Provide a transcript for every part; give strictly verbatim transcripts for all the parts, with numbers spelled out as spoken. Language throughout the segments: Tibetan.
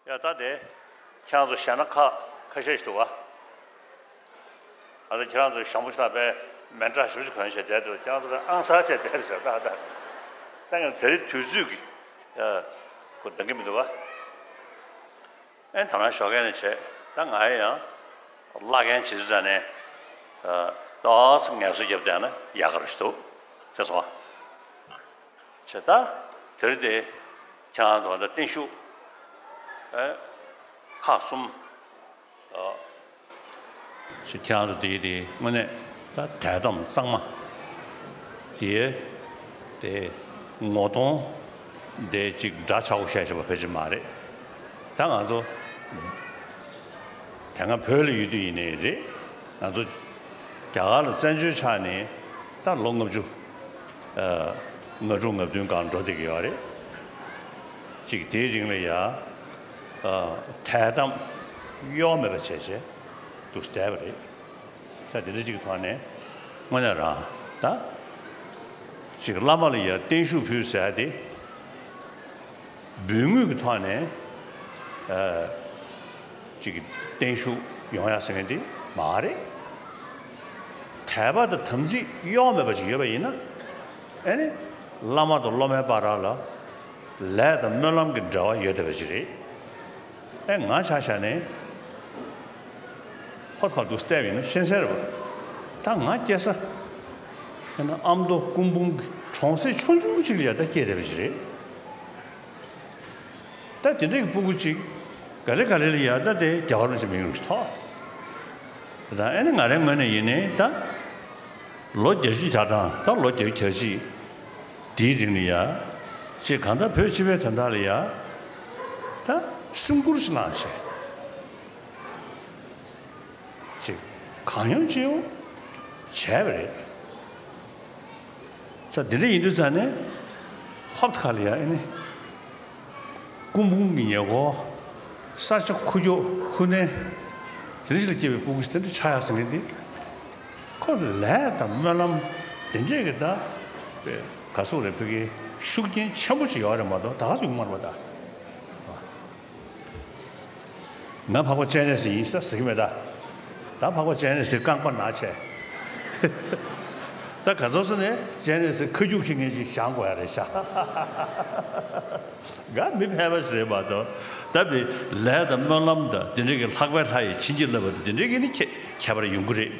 ཡ་ད་དེ། ཁྱེད་རང་ཚོ་ཞེད་སྣང་ཁ་ཁ་ཤས་ཤིག་འདུག་ག་ཨ་ད་ཁྱེད་རང་ཚོ་ཞང་པོ་ཞེ་དྲག་པས་མེ་འདྲ་ཞིབ་ཅིག་གོན་བྱས་བསྡད་འདུག་ཁྱེད་རང་ཚོ་ཨང་གསར་བྱས་བསྡད་འདུག་ད་ད་ད་ཡང་དེ་རིང་དུས་ཚོད་ཀྱི་ཨ་ཁོ་འདང་གི་མི་འདུག་ག་ཨེ་ད་ང་ཞོགས་ཀས་ནས་བྱས་ད་ང་ཡང་བླ་རྒན་བྱེད་དུས་ཙ་ནས་ཨ་ཏོག་ཙམ་ངལ་གསོ་བརྒྱབ་བསྡད་ན་ཡག་ག་རེ་ཞིག་འདུག་ཤེས་སོང་ཨ། བྱས་ད་དེ་རིང་དེ་ཁྱེད་རང་ཚོ་ད་བརྟན་བཞུགས་ཨེ་ཁག་གསུམ། ཨ། ཞེས་ཁྱེད་རང་ཚོ་དེའི་དེ་དངོས་གནས་ད་དད་དམ་གཙང་མ་དེའི་དེ་ངོ་གདོང་དེ་གཅིག་འདྲ་ཆགས་པོ་བཤད་བྱས་པ་ཕལ་ཆེར་མ་རེད། ད་ང་ཚོ་དེ་སྔ་བོད་ལ་ཡོད་དུས་ཡིན་ནའི་རེད། ང་ཚོ་རྒྱ་གར་ལ་བཙན་བྱོལ་ཆགས་ནས་ད་ལོ་ལྔ་བཅུ་ཨ་ལྔ་དྲུག་ལྔ་བདུན་སྒང་འགྲོ་བསྡད་ཀྱི་ཡོད་རེད། གཅིག་དེའི་རིང་ལ་ཡ་ཨ་དད་དམ་གཡོ་བ་མེད་པ་བྱས་བྱས་འདུག་བསྡད་པ་རེད། ད་དེ་འདྲ་གཅིག་གི་ཐོག་ནས་དངོས་གནས་རང་ད་གཅིག་བླ་མ་ལ་ཡ་བརྟན་བཞུགས་ཕུལ་ཟེར་ཡ་དེ་འབུལ་དངུལ་གྱི་ཐོག་ནས་ཨ་གཅིག་བརྟན་བཞུགས་ཡོང་ཡ་ཟེར་མཁན་དེ་མ་རེད། དད་པ་དང་དམ་ཚིག་གཡོ་བ་མེད་པ་ཅིག་ཡོད་པ་ཡིན་ན་ཨ་ནི་བླ་མ་དང་སློབ་མའི་བར་ལ་ལས་དང་སྨོན་ལམ་གྱི་འབྲེལ་བ་ཡོད་བསྡད་པ་ཅིག་རེད། ཨེ་ང་ཆ་བཞག་ནས་ཧོར་ཁ་འདུག་བལྟས་པ་ཡིན་ན་ཤེས་གསལ་རེད་པ། ད་ང་སྐྱེ་ས་ཨེ་ན་ཨ་མདོ་སྐུ་འབུམ་གྱི་གྲོང་གསེབ་ཆུང་ཆུང་ཅིག་ལ་ཡ་ད་སྐྱེས་བསྡད་པ་ཅིག་རེད། ད་དེ་འདྲའི་སྤུ་གུ་ཅིག་ག་ལེ་ག་ལེ་ལ་ཡ་ད་དེ་རྒྱ་གར་རུ་ཅིག་མི་ཡོང་ཞིག་ཐོག་ད་ཨེ་ནི་ང་རའི་ངོས་ནས་ཡིན་ནའི་ད་ལོ་བརྒྱད་ཅུ་གྱ་གྲངས་ད་ལོ་བརྒྱད་ཅུ་གྱ་གཅིག་དེའི་རིང་ལ་ཡ་ཅིག་གང་ལྟར་བོད་སྤྱི་པའི་དོན་དག་ལ་ཡ་ད་སེམས་ཁུར་ཞིག་བླངས་བྱས། ཅིག་གང་ཡོང་ཅི་ཡོང་བྱས་པ་རེད། ས་འདི་འདྲ་ཡིན་དུས་ཙང་ནས་ཧོབ་ཁ་ལ་ཡ་ཨེ་ནི་སྐུ་འབུམ་གྱི་ཉེ་འཁོར་ས་ཆ་ཁུག་ཀྱོག་ཧུ་ནན་དེ་འདྲ་ཞིག་ལ་སྐྱེས་པའི་སྤུ་གུ་ཞིག་དེ་འདྲ་ཆགས་ཡག་ཟེར་མཁན་དེ་ཁོ་ལས་དང་སྨོན་ལམ་དེ་འདྲས་ཀྱི་ད་ག་སོག་རེ་ཕ་གིའི་ཤུགས་རྐྱེན་ཆེན་པོ་ཞིག་ཡོད་རེད་མ་གཏོགས་ད་ག་སུ་ཡོང་མ་རེད་པ་ད། ང་འཕགས་པ་སྤྱན་རས་གཟིགས་ཡིན་ཞེས་ཟེར་གྱི་མེད་ད། ད་འཕགས་པ་སྤྱན་རས་གཟིགས་རྐང་པ་ན་ཆད། ད་ག་ཚོད་སོང་ནས་སྤྱན་རས་གཟིགས་ཁ་རྒྱུག་ཁྱེར་མཁན་ཅིག་བཞེངས་དགོས་ཡ་རེད་ཤག་ང་མི་ཕལ་པ་ཞིག་རེད་མ་གཏོགས། ད་བི་ལས་དང་སྨོན་ལམ་དང་དེ་འདྲ་གི་ལྷག་པའི་ལྷ་ཡིས་བྱིན་གྱིས་བརླབས་པ་དང་དེ་འདྲ་གི་ནི་ཁྱད་ཁྱད་པར་ཡོང་གི་རེད།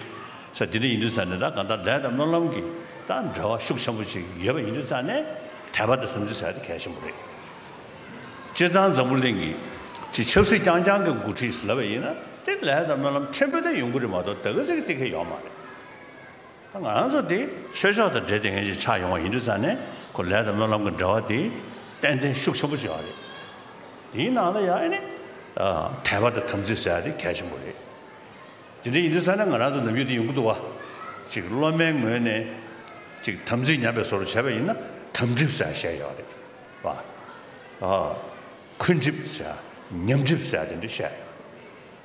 ས་དེ་འདྲ་ཡིན་དུས་ཙང་ནས་ད་གང་ལྟར་ལས་དང་སྨོན་ལམ་གྱི་ད་འབྲེལ་བ་ཤུགས་ཆེན་པོ་ཅིག་ཡོད་པ་ཡིན་དུས་ཙང་ནས་དད་པ་དང་དམ་ཚིག་ཟེར་ཡ་དེ་གལ་ཆེན་པོ་རེད། སྤྱིར་བཏང་འཛམ་བུ་གླིང་གི་ཅིག་ཆབ་སྲིད་རྐྱང་རྐྱང་གི་འགོ་ཁྲིད་ཟེར་ལབ་པ་ཡིན་ན་དེ་ལས་དང་སྨོན་ལམ་ཕྲན་བུ་དེ་ཡོང་གི་རེད་མ་གཏོགས་ད་ག་ཚོད་ཀྱི་དེ་གས་ཡོད་མ་རེད། ད་ང་རང་ཚོ་དེ་ཆོས་ཕྱོགས་དང་འབྲེལ་ཏེ་ངེས་ཅིག་ཆགས་ཡོང་བ་ཡིན་དུས་ཙང་ནས་ཁོ་ལས་དང་སྨོན་ལམ་གྱི་འབྲེལ་བ་དེ་ཏན་ཏན་ཤུགས་ཆེན་པོ་ཅིག་ཡོད་རེད། དེའི་ནང་ལ་ཡང་ཨ་ནི་དད་པ་དང་དམ་ཚིག་ཟེར་ཡ་དེ་གལ་ཆེན་པོ་རེད། དེ་འདྲ་ཡིན་དུས་ཙང་ནས་ང་རང་ཚོ་ནམ་རྒྱུན་དེ་ཡོང་གི་འདུག་བ། ཅིག་སློབ་མའི་ངོས་ནས་ཅིག་དམ་ཚིག་ཉམས་པའི་བཟོ་འདྲ་བྱས་པ་ཡིན་ན་དམ་གྲིབ་ཟེར་བཤད་ཡོད་རེད་བ། ཨ། འཁོན་གྲིབ་ཟེར་ཉམས་གྲིབ་ཟེར་དེ་འདྲ་བཤད་ཡོད་རེད།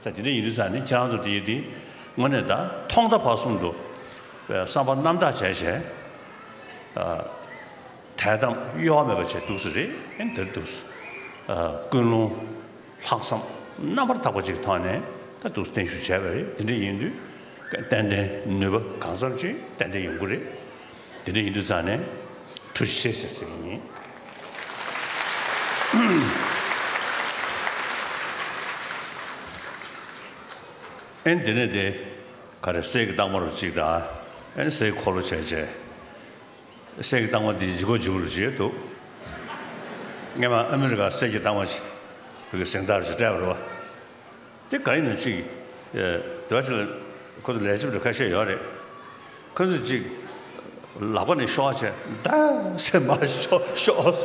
ད་དེ་འདྲ་ཡིན་དུས་ཙང་ནས་ཁྱེད་རང་ཚོ་དེ་དེ་དངོས་གནས་ད་ཐོག་མཐའ་བར་གསུམ་དུ་བསམ་པ་རྣམ་དག་བྱས་བྱས། ཨ། དད་དམ་གཡོ་བ་མེད་པ་བྱས་འདུག་ས་རེད། ཨེ་འདིར་འདུག་ས། ཨ། ཀུན་སློང་། ལྷག་བསམ་རྣམ་པར་དག་པ་ཅིག་ཐོག་ནས་ད་འདུག་བརྟན་བཞུགས་བྱས་པ་རེད། དེ་འདྲ་ཡིན་དུས་ཏན་ཏན་ནུས་པ་གང་འཚམ་ཅིག་ཏན་ཏན་ཡོང་གི་རེད། དེ་འདྲ་ཡིན་དུས་ཙང་ནས་ཐུགས་རྗེ་ཆེ་ཟེར་ཟེར་གྱི་ཡིན། ཨེ་འདི་ནས་དེ་ག་རེ་གསེར་གྱི་རྟགས་མ་རུ་གཅིག་དང་ཨེ་གསེར་འཁོར་ལོ་བྱས་བྱས། གསེར་གྱི་རྟགས་མ་འདི་ལྗིད་ཁོག་ལྗིད་པོ་རུ་བྱས་འདུག་སྔོན་མ་ཨ་མི་རི་ཀ་གསེར་གྱི་རྟགས་མ་ཞིག་བོད་ཀྱི་གཟེངས་རྟགས་ཅིག་སྤྲད་པ་རེད་བ། དེ་ག་ཡིན་ན་ཅིག་དེ་བ་ཅིག་ལ་ཁོ་ཚོ་ལས་བྱེད་པ་ཁ་ཤས་ཡོད་རེད། ཁོ་ཚོས་ཅིག་ལག་པ་ནས་ཤོག་བྱས་ད་སེ་མ་ཤོག་ཤོག་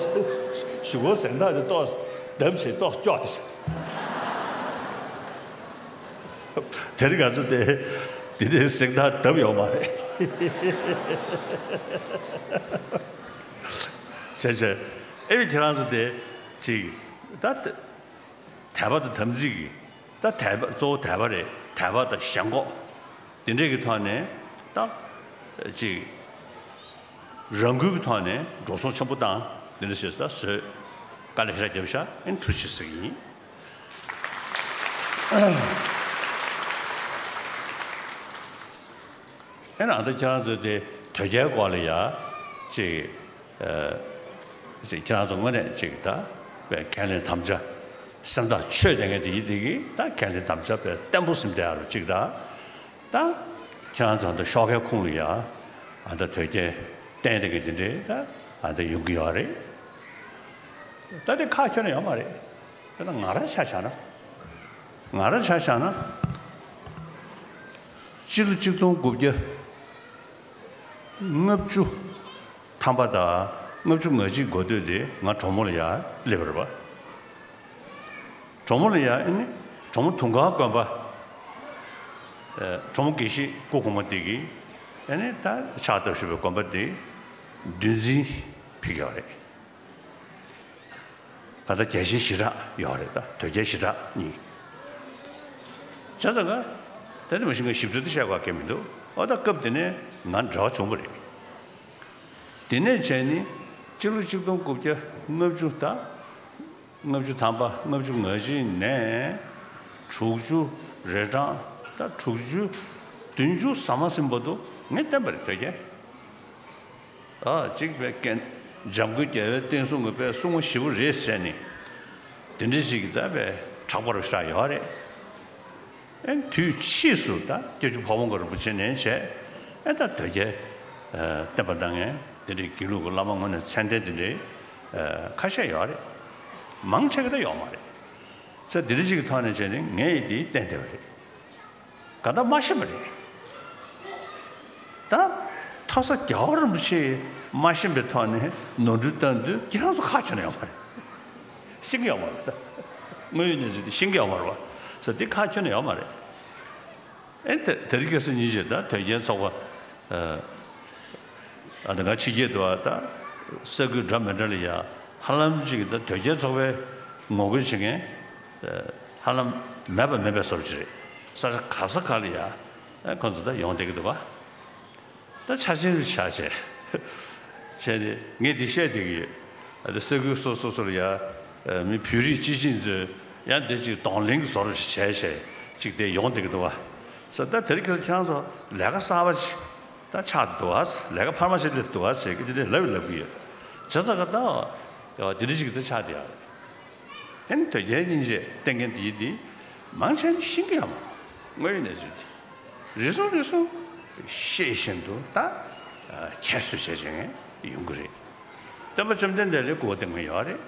གཞུག་གུ་གཟེངས་རྟགས་དེ་ཏོག་བསྡམས་བྱས་ཏོག་སྐྱོག་དེ་བྱས། དེ་རིང་ང་ཚོ་དེ་དེ་འདྲའི་གཟེངས་རྟགས་བསྡམས་ཡོད་མ་རེད། བྱས་བྱས་ཨེ་བི་ཁྱེད་རང་ཚོ་དེ་ཅིག་ད་དད་པ་དང་དམ་ཚིག་གི་ད་དད་པ་གཙོ་བོ་དད་པ་རེད། དད་པ་དང་ཞེན་ཁོག་དེ་འདྲས་ཀྱི་ཐོག་ནས་ད་ཅིག་རང་འགུལ་གྱི་ཐོག་ནས་འགྲོ་སོང་ཆེན་པོ་བཏང་དེ་འདྲ་བྱས་ད་བཟོས་དཀའ་ལས་ཁག་བརྒྱབ་ཤག་ཨེ་ཐུགས་རྗེ་ཆེ་ཟེར་གྱི་ཡིན། ཨེ་ན་ད་ཁྱེད་རང་ཚོ་དེ་དོལ་རྒྱལ་སྐོར་ལ་ཡ་ཅིག་ཨ་ཅིག་ཁྱེད་རང་ཚོ་དངོས་གནས་ཅིག་ད་དཔེ་ཁས་ལེན་དམ་བཅའ་སེམས་ཐག་ཆོད་བསྡད་མཁན་དེ་ཡིན་དེ་གི་ད་ཁས་ལེན་དམ་བཅའ་དཔེ་བརྟན་པོ་ཟིན་བསྡད་ཡ་རུ་ཅིག་ད། ད་ཁྱེད་རང་ཚོ་ད་ཤོག་ཁའི་ཁོངས་ལ་ཡ་ཨ་ད་དོལ་རྒྱལ་བསྟེན་བསྡད་མཁན་དེ་འདྲས་ད་ཨ་ད་ཡོང་གི་ཡོད་རེད། ད་དེ་ཁག་ཁྱོན་ནས་ཡོད་མ་རེད། དཔེར་ན་ང་རང་ཆ་བཞག་ན། ང་རང་ཆ་བཞག་ན། སྤྱི་ལོ་གཅིག་སྟོང་དགུ་བརྒྱ་ལྔ་བཅུ་ཐམ་པ་དང་ལྔ་བཅུ་ང་གཅིག་འགོ་སྟོད་དེ་ང་གྲོ་མོ་ལ་ཡར་སླེབས་པ་རེད་པ། གྲོ་མོ་ལ་ཡར་ཨེ་ནི་གྲོ་མོ་དུང་དཀར་དགོན་པ། ཨེ་གྲོ་མོ་དགེ་བཤེས་སྐུ་གོང་མ་དེ་གིས་ཨེ་ནི་ད་ཕྱག་བཏབ་བཞུགས་པའི་དགོན་པ་དེ་འདུལ་འཛིན་ཕུལ་ཡོད་རེད། ག་ད་རྒྱལ་ཆེན་ཞི་དྲག་ཡོད་རེད། ད་དོལ་རྒྱལ་ཞི་དྲག་གཉིས། བྱས་ཙང་ག་ད་དེ་མ་གཞི་ངས་ཞིབ་ཕྲ་དེ་བཤད་དགོས་གལ་མི་འདུག་འོ་ད་སྐབས་དེ་ནས་ང་འབྲེལ་བ་བྱུང་བ་རེད། དེ་ནས་བྱས་ནི་སྤྱི་ལོ་གཅིག་སྟོང་དགུ་བརྒྱ་ལྔ་བཅུ་ད་ལྔ་བཅུ་ཐམ་པ་ལྔ་བཅུ་ང་གཅིག་ནས་དྲུག་ཅུ་རེ་གྲངས་ད་དྲུག་ཅུ་བདུན་ཅུ་ཟ་མ་ཟིན་བར་དུ་ངས་བསྟེན་པ་རེད་དོལ་རྒྱལ། ཨ་གཅིག་པའི་རྐྱེན། འཇམ་མགོན་རྒྱལ་བའི་བསྟན་སྲུང་གི་པའི་སྲུང་མ་ཞེ་པོ་རེད་ཟེར་ནས། དེ་འདྲ་ཞིག་གི་ད་པའི་གྲགས་པ་རུ་བཞག་ཡོད་རེད། ཨེ་དུས་ཕྱིས་སུ་ད་སྐྱབས་རྗེ་ཕ་བོང་ཁ་རིན་པོ་ཆེ་ནས་བྱས་ཨེ་ད་དོལ་རྒྱལ་བསྟེན་པ་གནང་མཁན་དེ་འདྲའི་དགེ་ལུགས་ཀྱི་བླ་མ་ངོས་ནས་མཚན་ལྡན་དེ་འདྲའི་ཁ་ཤས་ཡོད་རེད། མང་ཆེ་གི་ད་ཡོད་མ་རེད། ས་དེ་འདྲ་ཞིག་གི་ཐོག་ནས་བྱས་ནས་ངས་ཡིད་དེ་བསྟེན་བསྡད་པ་རེད། ག་ད་མ་ཤེས་པ་རེད། ད་མཐོ་ས་རྒྱལ་བ་རིན་པོ་ཆེ་མ་ཤེས་པའི་ཐོག་ནས་ནོར་འཁྲུལ་བཏང་དུས་ཁྱེད་རང་ཚོ་ཁ་ཁྱོན་ནས་ཡོང་བ་རེད། ཤེས་ཀྱི་ཡོད་མ་རེད་ད། དངོས་ཡོད་གནས་ཚུལ་དེ་ཤེས་ཀྱི་ཡོད་མ་རེད་བ། ས་དེ་ཁ་ཁྱོན་ནས་ཡོད་མ་རེད། ཨེ་དེ་དེ་རིང་ཁ་སང་ཉིན་བྱས་ད་དོལ་རྒྱལ་ཚོགས་པ་ཨ་ད་ང་ཕྱི་རྒྱལ་དུ་བ་ད་ས་ཁུལ་འདྲ་མི་འདྲ་ལ་ཡ་ཧ་ལམ་ཅིག་ད་དོལ་རྒྱལ་ཚོགས་པའི་ངོ་རྒོལ་བྱེད་མཁན། ཧ་ལམ་མེད་པ་མེད་པའི་བཟོ་འདྲ་ཅིག་རེད། ས་ཆ་ག་ས་ག་ལ་ཡ་ཁོང་ཚོ་ད་ཡོང་བསྡད་ཀྱི་འདུག་བ། ད་ཆ་ཆེན་རུ་ཆ་ཆེ་བྱས་ཏེ་ངས་འདི་བཤད་བསྡད་ཀྱི་ཡོད། ཨ་ད་ས་ཁུལ་སོ་སོ་སོ་ལ་ཡ་མི་བོད་རིགས་སྤྱི་སྤྱི་ཚོས་ཡང་འདི་ཅིག་གདོང་ལེན་གྱི་བཟོ་འདྲ་ཞིག་བྱས་བྱས་ཅིག་དེ་ཡོང་བསྡད་ཀྱི་འདུག་བ། ས་ད་དེ་རིང་ཁྱེད་རང་ཚོ་ལས་ཀ་གསར་པ་ཅིག་ད་ཆགས་འདུག་བ། ལས་ཀ་འཕར་མ་ཞིག་སླེབས་འདུག་བ་ཟེར་གྱི་འདི་འདྲ་ལབ་ལབ་ཀྱི་ཡོད། བྱས་ཙང་ག་ད་འདི་འདྲ་ཞིག་ད་ཆགས་བསྡད་ཡོད། ཨེ་ནི་དོལ་རྒྱལ་སྙིང་རྗེ་བསྟེན་མཁན་དེ་དེ་མང་ཆེ་ཤེས་ཀྱི་ཡོད་མ་རེད། དངོས་ཡོད་གནས་ཚུལ་དེ་རེ་ཟུང་རེ་ཟུང་ཤེས་བཞིན་དུ་ད་ཁྱད་གསོད་བྱས་བྱས་ནས་ཡོང་གི་རེད། སྟོན་པ་བཅོམ་ལྡན་འདས་ལ་སྐུར་བ་བཏང་མཁན་ཡོད་རེད།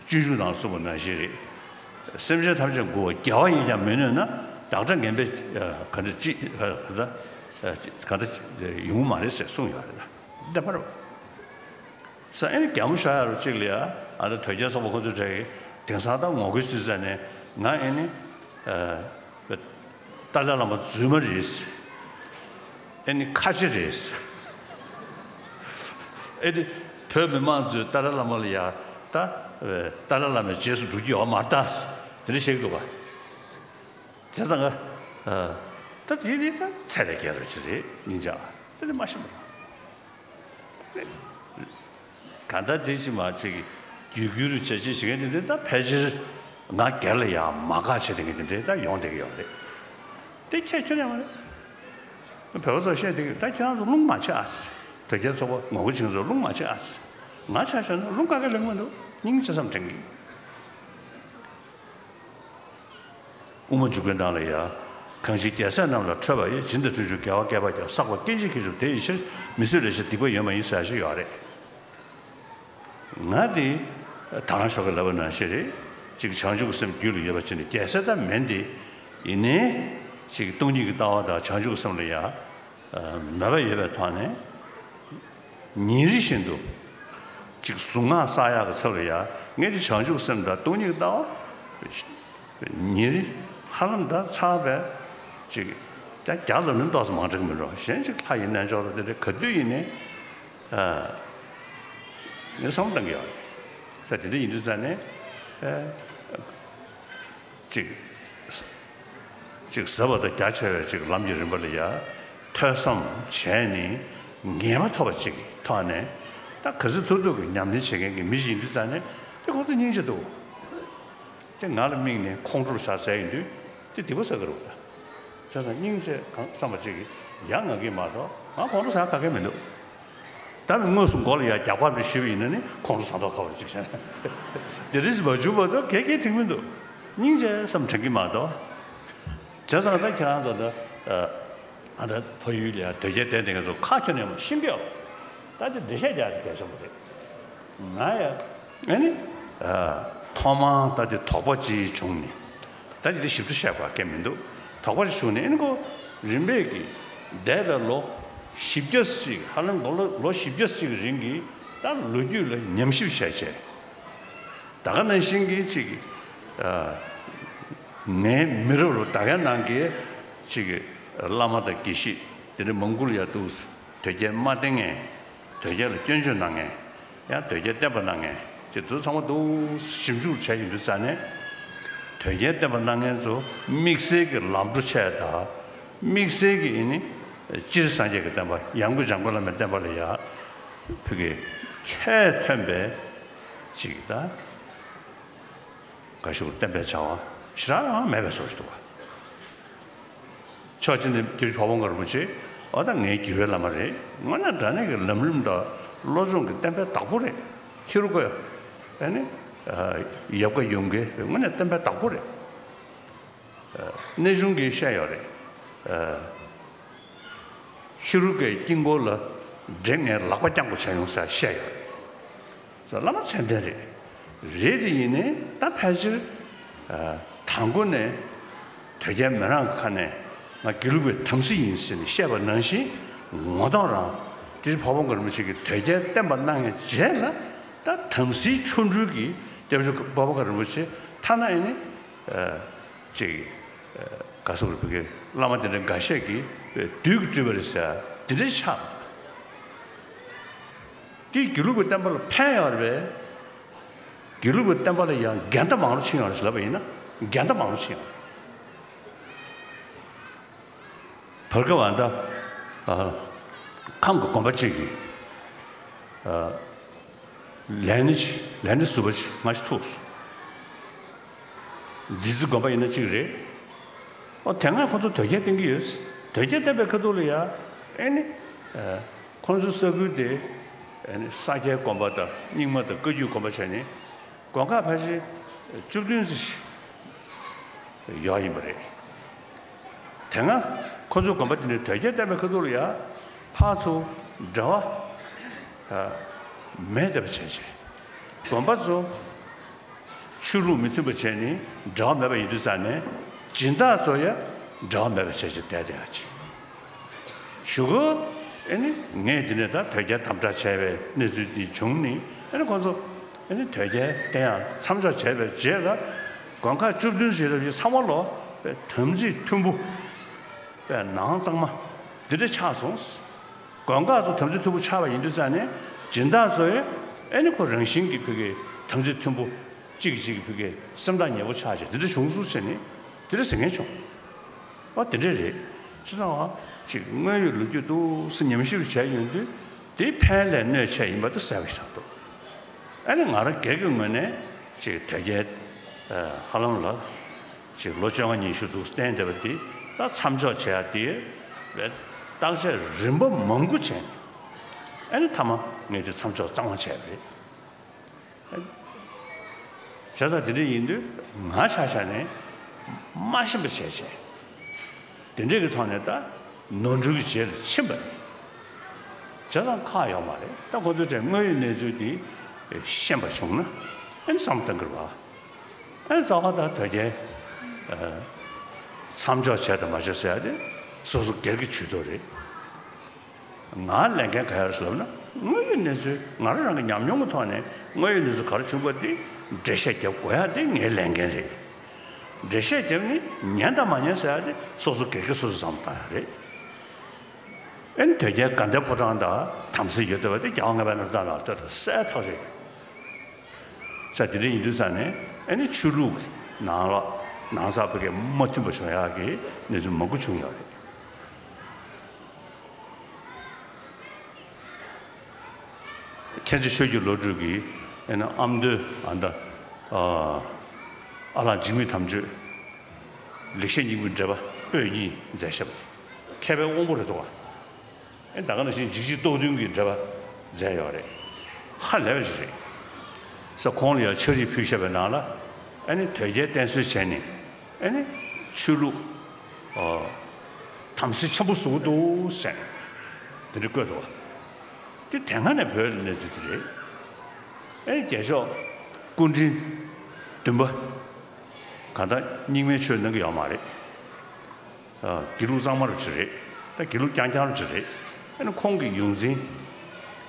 སྤྱོད་འཇུག་ནང་གསུངས་པ་ནང་བཞིན་རེད། སེམས་ཅན་ཐམས་ཅད་མགུ་བ་རྒྱལ་བ་ཡིན་ཀྱང་མི་གནོད་ན་བདག་འདྲ་ངན་པས་ག་འདྲ་ཅི་ག་འདྲ་ག་འདྲ་ཡོང་གི་མ་རེད་ཟེར་གསུངས་ཡོད་རེད། བདེན་པ་རེད། ས་ཨེ་ནི་རྒྱ་མོ་ཤོར་ཡ་རུ་གཅིག་ལ་ཡ་ཨ་ད་དོལ་རྒྱལ་ཚོགས་པ་ཁོ་ཚོའི་གྲས་ཀྱི་དེང་སང་ད་ངོ་རྒོལ་བྱེད་ས་ནས་ང་ཨེ་ནི་ཏཱ་ལའི་བླ་མ་རྫུན་མ་རེད། ཨེ་ནི་ཁ་ཆེ་རེད། ཨེ་ནི་བོད་མི་མང་ཚོས་ཏཱ་ལའི་བླ་མ་ལ་ཡ་ད་ཏཱ་ལའི་བླ་མའི་རྗེས་སུ་འགྲོ་རྒྱུ་ཡོད་མ་རེད་ད། དེ་འདྲ་བཤད་ཀྱི་འདུག་ག་བྱས་ཙང་ང་ད་དེ་ནི་ད་ཚད་ལས་བརྒལ་བ་ཅིག་རེད་སྙིང་རྗེ། དེ་ནི་མ་ཤེས་པ་རེད། གང་ལྟར་དེ་ཕྱི་མ་ཅིག་རྒྱུད་སྐུལ་རུ་བྱས་ཅིག་བྱེད་མཁན་དེ་འདྲ་ད་ཕལ་ཆེར་ང་སྒེར་ལ་ཡང་མ་དགའ་བྱེད་མཁན་དེ་འདྲ་ད་ཡོང་བསྡད་ཀྱི་ཡོད་རེད། དེ་ཁྱད་ཁྱོན་ཡོད་མ་རེད། བོད་པ་ཚོ་བཤད་བསྡད་ཀྱི་ད་ཁྱེད་རང་ཚོ་རླུང་མ་ཆད་ཨ་ཟེར། དོལ་རྒྱལ་ཚོགས་པ་ངོ་རྒོལ་བྱེད་མཁན་ཚོ་རླུང་མ་ཆད་ཨ་ཟེར། ང་ཆ་བཞག་ན་རླུང་ག་གེ་ལེན་གྱི་མི་འདུག་སྙིང་རྗེ་བསམ་དྲན་གྱི། དབུ་མ་འཇུག་པའི་ནང་ལ་ཡ། གང་ཞིག་རྒྱལ་སྲས་རྣམས་ལ་ཁྲོས་པ་ཡི། སྦྱིན་དང་སྤྲུལ་གྱུར་དགེ་བ་བསྐལ་པ་བརྒྱ། བསགས་པ་སྐྱེ་འཆི་ཁྱད་ཆོས་དེ་ཡི་ཕྱིར། མི་བཟོད་ལས་བྱེད་སྡིག་པ་ཡོད་མ་ཡིན་ཟེར་ཡ་ཞིག་ཡོད་རེད། ང་དེ་ད་རང་ཞོགས་ཀས་ལབ་པ་ནང་བཞིན་རེད། ཅིག་བྱང་ཆུབ་ཀྱི་སེམས་རྒྱུད་ལ་ཡོད་པ་བྱས་ནས་རྒྱལ་སྲས་ད་མིན་ཏེ། ཡིན་ནའི་ཅིག་སྟོང་ཉིད་ཀྱི་ལྟ་བ་དང་བྱང་ཆུབ་ཀྱི་སེམས་ལ་ཡ། མོས་པ་ཡོད་པའི་ཐོག་ནས་ཉིན་རེ་བཞིན་དུ་ཅིག་གཟུངས་སྔགས་བསགས་ཡག་གི་ཚབ་ལ་ཡ་ངས་དེ་བྱང་ཆུབ་སེམས་དང་སྟོང་ཉིད་ཀྱི་ལྟ་བ་ཉིན་རེ་ཧ་ལམ་ད་ཚར་བས་ཅིག་ད་བརྒྱ་ལ་ནི་ཏོག་ཙམ་མང་དྲགས་མི་འགྲོ། གཞན་ཅིག་ལྷ་ཡི་རྣལ་འབྱོར་པ་དེ་འདྲ་ག་དུས་ཡིན་ནའི་ངས་བསམ་བློ་གཏང་གི་ཡོད་ས་དེ་འདྲ་ཡིན་དུས་ཙང་ནས་ཅིག་ཅིག་ཟབ་པ་དང་རྒྱ་ཆེ་བའི་ཅིག་ལམ་གྱི་རིམ་པ་ལ་ཡ་ཐོས་བསམ་བྱས་ནས་ངེས་པ་ཐོབ་པ་ཅིག་གི་ཐོག་ནས་ད་ག་ཚོད་ཐུབ་ཐུབ་ཀྱི་ཉམས་ལེན་བྱེད་མཁན་གྱི་མི་ཞིག་ཡིན་དུས་ཙང་ནས་དེ་ཁོང་ཚོ་སྙིང་རྗེ་འདུག་དེ་ང་ལ་དམིགས་ནས་ཁོང་ཁྲོ་ལ་ཟ་ཟེར་ཡིན་དུས་དེ་སྡིག་པ་བསགས་ཀྱི་རེད་པ། བྱས་ཙང་སྙིང་རྗེ་གང་བསམ་པ་ཅིག་གིས་ཡ་ང་གིས་མ་གཏོགས་ང་ཁོང་ཁྲོ་ཟ་ག་གེ་མི་འདུག་ད་ནི་དངོས་སུ་མགོ་ལ་ཡ་རྒྱག་པ་མི་ཞུས་པ་ཡིན་ན་ནི་ཁོང་ཁྲོ་ཟ་མདོག་ཁ་པོ་ཅིག་བྱས། དེ་རིས་མ་བྱུང་བར་དུ་གལ་གལ་ཐིག་མི་འདུག་སྙིང་རྗེ་བསམ་དྲན་གྱི་མ་གཏོགས། བྱས་ཙང་ད་ཁྱེད་རང་ཚོ་ད་ཨ་ད་ཕ་ཡུལ་ལ་ཡ་དོལ་རྒྱལ་བསྟེན་བསྡད་མཁན་ཚོ་ཁ་ཁྱོན་ནས་མ་ཤེས་ཀྱི་ཡོད། ད་དེ་འགྲེལ་བཤད་རྒྱག་ཡ་དེ་གལ་ཆེན་པོ་རེད། ང་ཡ་ཨ་ནི་ཨ་ཐོག་མར་ད་དེ་དོགས་པ་ཅིག་བྱུང་ནས། ད་དེ་དེ་ཞིབ་ཏུ་བཤད་དགོས་གལ་མི་འདུག་དོགས་པ་ཅིག་བྱུང་ནས་ཨ་ནི་ཁོ་རིམ་པས་ཀྱིས་འདས་པའི་ལོ་བཞི་བརྒྱ་ཅིག་ཧ་ལམ་ལོ་ལོ་ལོ་བཞི་བརྒྱ་ཅིག་གི་རིང་གི་ད་ལོ་རྒྱུས་ལ་ཉམས་ཞིབ་བྱས་བྱས། ད་ག་ནང་བཞིན་གྱི་ཅིག་ཨ་ངའི་མི་རབས་ལ་ད་གའི་ནང་གི་ཅིག་བླ་མ་དང་དགེ་བཤེས་དེ་འདྲ་མང་པོ་ལ་ཡ་འདུག་དོལ་རྒྱལ་མ་བསྟེན་མཁན། དོལ་རྒྱལ་ལ་སྐྱོན་བརྗོད་གནང་མཁན། ཡང་དོལ་རྒྱལ་བསྟེན་པ་གནང་མཁན་ཅིག་དེ་ཚོ་ཚང་མ་འདུག་ཞིབ་འཇུག་བྱས་ཡོང་དུས་ཙ་ནས། དོལ་རྒྱལ་བསྟེན་པ་གནང་མཁན་ཚོ་དམིགས་བསལ་གྱི་ལམ་འགྲོ་བྱས་དང་། དམིགས་བསལ་གྱི་ཨ་ནི་སྤྱིར་སངས་རྒྱས་ཀྱི་བསྟན་པ་ཡང་སྒོས་འཇམ་མགོན་བླ་མའི་བསྟན་པ་ལ་ཡ་བོད་ཀྱི་ཁྱད་ཐོན་པའི་ཅིག་ད་ག་ཞུ་བསྟན་པའི་བྱ་བ་ཞེ་དྲག་ཡང་མེད་པའི་བཟོ་ཞིག་འདུག་བ། ཕྱོགས་གཅིག་ནས་རྒྱུ་བ་བོ་མགར་རིན་པོ་ཆེ་འོ་ད་ངའི་རྒྱུད་པའི་བླ་མ་རེད། དངོས་གནས་དྲང་གནས་ཀྱི་ལམ་རིམ་དང་བློ་སྦྱོང་གི་བསྟན་པའི་བདག་པོ་རེད། ཧེ་རུ་ཀ་ཨ་ནི་ཡབ་བཀའ་ཡོན་གྱི་དངོས་གནས་བསྟན་པའི་བདག་པོ་རེད། གནས་ཆུང་གིས་བཤད་ཡོད་རེད། ཧེ་རུ་ཀའི་དཀྱིལ་འཁོར་ལ་འདྲེ་ངའི་ལག་པ་བརྐྱངས་པ་བྱས་ཡོང་ཟེར་བཤད་ཡོད་རེད། བླ་མ་མཚན་ལྡན་རེད། རེད་དེ་ཡིན་ནའི་ད་ཕལ་ཆེར་དང་པོ་ནས་དོལ་རྒྱལ་མི་རང་གི་ཁ་ནས་ང་དགེ་ལུགས་པའི་དམ་སྲི་ཡིན་ཟེར་ནས་བཤད་པ་ནང་བཞིན་ངོ་ཐོག་རང་དེ་བ་བོ་མགར་རིན་པོ་ཆེ་གིས་དོལ་རྒྱལ་བསྟེན་པ་གནང་ཡས་རྗེས་ལ་ད་དམ་སྲིའི་ཆོ་འཕྲུལ་གྱིས་སྐྱབས་རྗེ་བ་བོ་མགར་རིན་པོ་ཆེ་ཐ་ན་ཡིན་ནི་ཅིག་ག་སོགས་རིག་པའི་བླ་མ་དེ་འདྲ་འགའ་ཤས་ཀྱིས་བདུད་ཀྱིས་སྤྲུལ་པ་རེད་ཟེར་དེ་འདྲའི་ཆགས། དེས་དགེ་ལུགས་པའི་བསྟན་པ་ལ་ཕན་ཡོད་རེད་པས། དགེ་ལུགས་པའི་བསྟན་པ་ལ་ཡང་འགལ་ཟླ་མང་རུ་ཕྱིན་ཡོད་རེད་ཟེར་ལབ་པ་ཡིན་ན་འགལ་ཟླ་མང་རུ་ཕྱིན་ཡོད་རེད། བར་སྐབས་ཨ་ད་ཨ་ཁམས་ཀྱི་དགོན་པ་གཅིག་གིས་ཨ་ལས་སྣེ་ལས་སྣེ་ཟུར་པ་ཅིག་སྔ་ཕྱི་ཐུག་སོང་། རྗེ་བཙུན་དགོན་པ་ཡིན་ན་གཅིག་རེད། ཨོ་དེ་སྔ་ཁོ་ཚོ་དོལ་རྒྱལ་བསྟེན་གྱི་ཡོད། དོལ་རྒྱལ་བསྟེན་པའི་ཁ་ཐུག་ལ་ཡ་ཨེ་ནི་ཨ་ཁོ་ཚོའི་ས་ཁུལ་དེ་ཨེ་ནི་ས་སྐྱའི་དགོན་པ་དང་རྙིང་མ་དང་བཀའ་བརྒྱུད་དགོན་པ་བྱས་ནས་དགོན་ཁག་ཕལ་ཆེར་བཅུ་བདུན་ཙམ་ཞིག་ཡོད་ཡིན་པ་རེད། དེ་སྔ་ཁོ་ཚོའི་དགོན་པ་དེ་ནི་དོལ་རྒྱལ་བསྟེན་པའི་ཁ་ཐུག་ལ་ཡ་ཕར་ཚུར་འབྲེལ་བ་མེད་བསྡད་པ་བྱས་བྱས། དགོན་པ་ཚོ་ཆོས་ལུགས་མི་མཐུན་པ་བྱས་ནས་འབྲེལ་བ་མེད་པ་ཡིན་དུས་ཙང་ནས་སྦྱིན་བདག་ཚོ་ཡ་འབྲེལ་བ་མེད་པ་བྱས་བྱས་བསྡད་བསྡད་ཡ་ཅིག་གཞུག་གུ་ཨེ་ནི་ངས་འདི་ནས་ད་དོལ་རྒྱལ་དམ་དྲག་བྱས་པའི་གནས་ཚུལ་འདི་བྱུང་ནས་ཨེ་ནི་ཁོ་ཚོ་ཨེ་ནི་དོལ་རྒྱལ་བསྟེན་ཡ་མཚམས་འཇོག་བྱས་པའི་རྗེས་ལ་དགོན་ཁག་བཅུ་བདུན་ཞིག་ལ་ཚང་མ་ལོ་དམ་ཚིག་མཐུན་པོ་པའི་ནང་གཙང་མ་འདི་འདྲ་ཆགས་སོང་། དགོན་ཁག་ཚོ་དམ་ཚིག་མཐུན་པོ་ཆགས་པ་ཡིན་དུས་ཙང་ནས་སྦྱིན་བདག་ཚོ་ཡང་ཨེ་ནི་ཁོ་རང་བཞིན་གྱིས་ཕ་གིའི་དམ་ཚིག་མཐུན་པོ་གཅིག་གིས་གཅིག་གི་ཕ་གིའི་སེམས་ཐག་ཉེ་པོ་ཆགས་བྱས་འདི་འདྲ་བྱུང་སོང་ཟེར་ནས་འདི་འདྲ་ཟེར་མཁན་བྱུང་། ཨོ་དེ་འདྲས་རེད། བྱས་ཙང་ཨ་ཅིག་དངོས་ཡོད་ལོ་རྒྱུས་འདུག་སེ་ཉམས་ཞིབ་བྱས་ཡོང་དུས་དེ་ཕན་ལས་གནོད་ཆེ་ཡིན་པ་དེ་གསལ་པོ་ཞིག་ཆགས་འདུག་ཨ་ནི་ང་རང་སྒེར་གྱི་ངོས་ནས་ཅིག་དོལ་རྒྱལ་ཧ་ལམ་ལ་ཅིག་ལོ་བཅོ་ལྔ་ཉི་ཤུ་འདུག་བསྟེན་བསྡད་པ་དེ་ད་མཚམས་འཇོག་བྱེད་ཡ་དེ་བས་བརྟག་དཔྱད་རིམ་པ་མང་པོ་བྱས་ནས་ཨ་ནི་མཐའ་མ་ངས་དེ་མཚམས་འཇོག་གཙང་མ་བྱས་པ་རེད། བྱས་ཙང་དེ་འདྲ་ཡིན་དུས་ང་ཆ་བཞག་ནས་མ་ཤེས་པ་བྱས་བྱས། དེ་འདྲས་ཀྱི་ཐོག་ནས་ད་ནོར་འཁྲུལ་གྱི་རྗེས་ལ་ཕྱིན་པ་རེད། བྱས་ཙང་ཁག་ཡོད་མ་རེད། ད་ཁོ་ཚོས་དེ་དངོས་ཡོད་གནས་ཚུལ་འདི་ཤེས་པ་བྱུང་ན་ཨ་ནི་བསམ་བློ་གཏང་གི་རེད་བ། ཨ་ནི་རྩ་བ་ད་དོལ་རྒྱལ་མཚམས་འཇོག་བྱས་དང་མ་བྱས་ཟེར་ཡ་དེ་སོ་སོ་སྒེར་གྱི་ཇུས་གཏོགས་རེད། ང་ལས་འགན་ག་རེ་ཟེར་ལབ་ན་དངོས་ཡོད་གནས་ཚུལ་ང་རང་རང་གི་ཉམས་མྱོང་གི་ཐོག་ནས་དངོས་ཡོད་གནས་ཚུལ་ག་རེ་བྱུང་པ་དེ་འགྲེལ་བཤད་རྒྱབ་དགོས་ཡ་དེ་ངའི་ལས་འགན་རེད། འགྲེལ་བཤད་རྒྱབ་ནི་ཉན་དང་མ་ཉན་ཟེར་ཡ་དེ་སོ་སོ་སྒེར་གྱི་སོ་སོ་བསམ་བཏང་ཡ་རེད། ཨེ་ནི་དོལ་རྒྱལ་དགའ་ལྡན་ཕོ་བྲང་དང་དམ་སྲི་ཡོད་བསྡད་པ་དེ་རྒྱལ་དབང་ལྔ་པའི་རྣམ་ཐར་ནང་ལྟོས་དང་གསལ་ཐག་རེད། ས་དེ་འདྲ་ཡིན་དུས་ཙང་ནས་ཨེ་ནི་ཆོས་ལུགས་ནང་ལ་ནང་ས་ཕ་གི་མ་མཐུན་པ་བྱུང་ཡག་གི་གནས་ཚུལ་མང་པོ་བྱུང་ཡོད་རེད། མཁན་ཆེན་ཆོས་ཀྱི་བློ་གྲོས་ཀྱིས་ཨེ་ནི་ཨ་མདོའི་ཨ་མདའ་ཨ་ ཨ་ལགས་འཇིགས་མེད་དམ་ཆོས། ལེགས་བཤད་སྙིང་པོའི་འགྲེལ་པ་པོད་གཉིས་མཛད་བཞག་པ་རེད། མཁས་པའི་དབང་པོ་རེད་འདུག་བ། ཨེ་ད་ག་ནང་བཞིན་འཇིགས་བྱེད་རྟོག་བདུན་གྱི་འགྲེལ་པ་མཛད་ཡོད་རེད། ཧ་ལས་པ་ཞིག་རེད། ས་ཁོང་ལ་ཡང་ཕྱག་བྲིས་ཕུལ་བཞག་པའི་ནང་ལ་ཨ་ནི་དོལ་རྒྱལ་བསྟེན་གསོལ་བྱས་ནས་ཨ་ནི་ཆོས་ལུགས་ཨ་དམ་སྲི་ཆེན་པོ་བཟོ་གི་འདུག་ཟེར་ནས་དེ་འདྲ་བཀོད་འདུག་བ། དེ་དེ་སྔ་ནས་བོད་ལ་གནས་ཚུལ་དེ་རེད། ཨེ་རྒྱལ་མཆོག་སྐུ་ཕྲེང་བདུན་པ་གང་ལྟར་རྙིང་མའི་ཆོས་གནང་གི་ཡོད་མ་རེད། ཨ་དགེ་ལུགས་གཙང་མ་རུ་ཅིག་རེད། ད་དགེ་ལུགས་རྐྱང་རྐྱང་རུ་ཅིག་རེད། ཨ་ནི་ཁོང་གི་ཡོངས་འཛིན་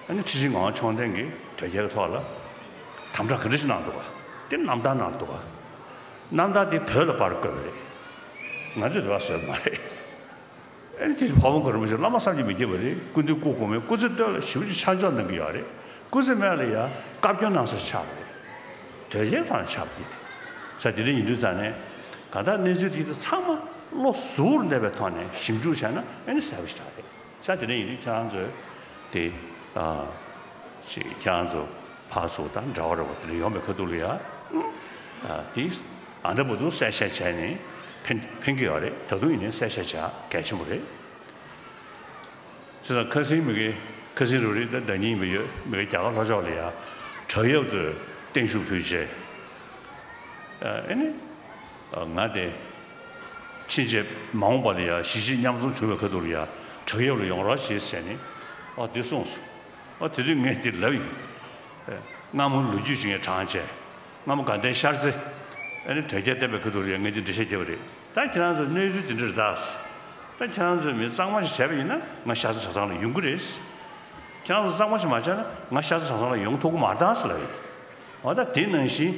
ཨ་ནི་ཁྲི་ཆེན་ངག་དབང་མཆོག་ལྡན་གྱིས་དོལ་རྒྱལ་གྱི་ཐོག་ལ་དམ་དྲག་ག་འདྲ་ཞིག་གནང་འདུག་ག་དེ་རྣམ་ཐར་ནང་འདུག་ག་རྣམ་ཐར་དེ་བོད་ལ་པར་བཀོད་པ་རེད། ང་ཚོས་དེ་བ་བཟོས་པ་མ་རེད། ཨེ་ནི་དེ་བཞིན་འཕགས་པ་གོ་རིན་པོ་ཆེ་བླ་མ་བསམ་གྱིས་མི་ཁྱབ་པ་རེད། སྐུ་མདུན་སྐུ་གོང་མའི་སྐུ་ཚེ་སྟོད་ལ་ཞེ་པོ་ཅིག་ཆ་འཇོག་གནང་གི་ཡོད་རེད། སྐུ་ཚེ་སྨད་ལ་ཡང་བཀའ་བཀྱོན་གནང་ས་ཆགས་པ་རེད། དོལ་རྒྱལ་ཐོག་ནས་ཆགས་པ་རེད། ས་དེ་འདྲ་ཡིན་དུས་ཙང་ནས་གང་ལྟར་གནས་ཚུལ་དེ་ཚང་མ་བློ་གཟུ་བོར་གནས་པའི་ཐོག་ནས་ཞིབ་འཇུག་བྱས་ན་ཨེ་ནི་གསལ་པོ་ཞིག་རེད། ས་དེ་འདྲ་ཡིན་དུས་ཁྱེད་རང་ཚོས་དེ་ཨ་ཅིག་ཁྱེད་རང་ཚོ་ཕར་ཚུར་དང་འདྲ་བ་རེད་བ། དེ་འདྲ་ཡོང་བའི་ཁ་ཐུག་ལ་ཡ་ཨ་དེ་ཨ་འདྲ་བར་དུ་གསལ་བཤད་བྱས་ནས་ཕན་ཕན་གྱི་ཡོད་རེད། ད་དུང་ཡིན་ནའི་གསལ་བཤད་བྱ་གལ་ཆེན་པོ་རེད། བྱས་ཙང་ཁ་སང་མི་གི་ཁ་སང་རུ་རིགས་ད་ཟླ་ཉིན་ཡིན་པ་ཡོད། མི་གི་རྒྱ་གར་ལྷོ་ཕྱོགས་ལ་ཡ་བྲག་གཡབ་ཚོས་བརྟན་བཞུགས་ཕུལ་བྱས། ཨ་ནི་ང་དེ་ཕྱིན་ཆད་མ་འོངས་པ་ལ་ཡ་གཞིས་བྱེས་མཉམ་འཛོམས་བྱུང་བའི་ཁ་ཐུག་ལ་ཡ་བྲག་གཡབ་ལ་ཡོང་རོགས་བྱེད་ཟེར་ནས་ཨ་དེ་གསུངས་སོང་། ཨ་དེ་དུས་ངས་དེ་ལབ་ཡིན། སྔ་མོ་ལོ་རྒྱུས་ཤིག་ངས་དྲངས་བྱས། སྔ་མོ་དགའ་ལྡན་ཤར་རྩེ་ཨ་ནི་དོལ་རྒྱལ་བསྟེན་པའི་ཁ་ཐུག་ལ་ཡ་ངས་དེ་འགྲེལ་བཤད་བརྒྱབ་པ་རེད། ད་ཁྱེད་རང་ཚོ་གནས་ཚུལ་དེ་འདྲ་རེད་ད། ད་ཁྱེད་རང་ཚོས་མི་གཙང་མ་ཞིག་བྱས་པ་ཡིན་ན་ང་ཤར་རྩེ་གྲྭ་ཚང་ལ་ཡོང་གི་རེད། ཁྱེད་རང་ཚོ་གཙང་མ་ཞིག་མ་བྱས་ན་ང་ཤར་རྩེ་གྲྭ་ཚང་ལ་ཡོང་ཐུབ་ཀྱི་མ་རེད་ད་ཟེར་ལབ་ཡོད། འོ་ད་དེ་ནང་བཞིན་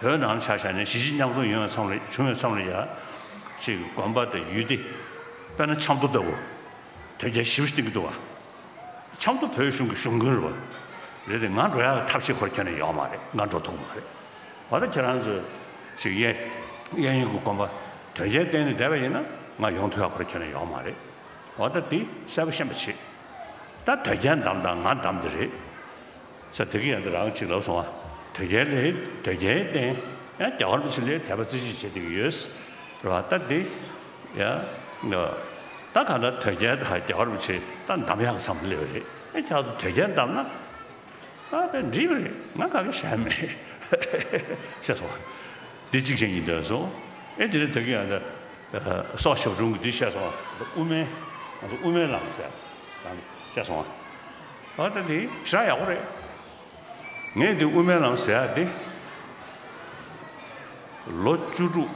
བོད་ནང་ལ་ཆ་བཞག་ནས་གཞིས་བྱེས་མཉམ་འཛོམས་ཡོང་བའི་མཚམས་ལ་བྱུང་བའི་མཚམས་ལ་ཡ། ཅིག་དགོན་པ་དང་ཡུལ་སྡེ། དཔེར་ན་ཆབ་མདོ་ལྟ་བུ། དོལ་རྒྱལ་ཞེ་པོ་ཞིག་བསྟེན་གྱི་འདུག་བ། ཆབ་མདོ་བོད་གཞུང་གི་གཞུང་དགོན་རེད་བ། རེད་དེ་ང་འགྲོ་ཡག་གི་ཐབས་ཤེས་ཁོ་ར་ཁྱོན་ནས་ཡོད་མ་རེད། ང་འགྲོ་ཐུབ་མ་རེད། འོ་ད་ཁྱེད་རང་ཚོས་ཅིག་གཡས་གཡས་གཡོན་གྱི་དགོན་པ་དོལ་རྒྱལ་བསྟེན་ནས་བསྡད་པ་ཡིན་ན་ང་ཡོང་ཐུབ་ཡག་ཁོ་ར་ཁྱོན་ནས་ཡོད་མ་རེད། འོ་ད་དེ་གསལ་པོ་ཤེས་པ་བྱེད། ད་དོལ་རྒྱལ་འདམ་དང་ང་འདམ་དེ་རེད། ས་དེ་གི་ཡང་འདི་རང་གཅིག་ལབ་སོང་ང་། དོལ་རྒྱལ་ལས་དོལ་རྒྱལ་བསྟེན། ཡང་རྒྱ་གར་མི་ཆེ་ལས་དད་པ་རྩེ་གཅིག་བྱེད་བསྡད་ཀྱི་ཡོད། རེད་བ། ད་འདི་ཡང་ད་གང་ལྟར་དོལ་རྒྱལ་དང་རྒྱ་གར་མི་ཆེ་ད་འདམ་ཡག་གི་མཚམས་སླེབས་པ་རེད། ཨེ་ཁྱེད་ཚོ་དོལ་རྒྱལ་འདམ་ན་ཨ་དཔེ་འགྲིག་པ་རེད། ང་ག་གེ་བྱས་མེད། ཤེས་སོང་ང་། འདི་གཅིག་བྱས་ཡིན་འདོད་སོང་། ཨེ་དེ་ནས་དོལ་རྒྱལ་ཡང་ད་སྲོག་ཞབས་དྲུང་གི་འདི་བཤད་སོང་ང་། དབུ་མའི་ང་ཚོ་དབུ་མའི་ལམ་ཟེར་ཡག་བཤད་སོང་ང་། ཨ་ད་དེ་ཞེ་དྲག་ཡག་པོ་རེད། ངས་འདི་དབུ་མའི་ལམ་ཟེར་ཡག་དེ་ལོ་བཅུ་དྲུག་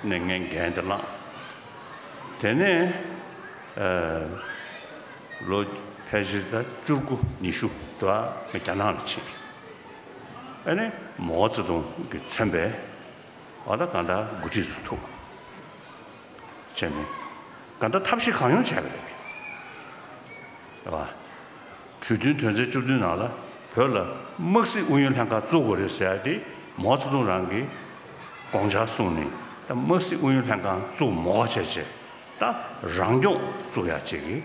ནས་ངས་འགན་དེ་བླངས། དེ་ནས་ལོ་ཕལ་ཆེར་ད་བཅུ་དགུ་ཉི་ཤུ་དུ་ང་རྒྱ་ནག་ལ་ཕྱིན། ཨ་ནི་མའོ་ཙེ་ཏུང་གིས་མཚོན་པའི་འོ་ད་གང་ལྟར་འགོ་ཁྲིད་ཚོ་ཐུག་བྱས་ནས་གང་ལྟར་ཐབས་ཤེས་གང་ཡོང་བྱས་པ་རེད། རེད་བ། གྲོས་མཐུན་དོན་ཚན་བཅུ་བདུན་ནང་ལ་བོད་ལ་དམག་སྲིད་ཨུ་ཡོན་ལྷན་ཁང་བཙུགས་དགོས་རེད་ཟེར་ཡག་དེ་མའོ་ཙེ་ཏུང་རང་གིས་དགོངས་འཆར་གསུངས་ནས་ད་དམག་སྲིད་ཨུ་ཡོན་ལྷན་ཁང་བཙུགས་མ་དགོས་བྱས་བྱས་ད་རང་སྐྱོང་བཙུགས་ཡག་ཅིག་གི་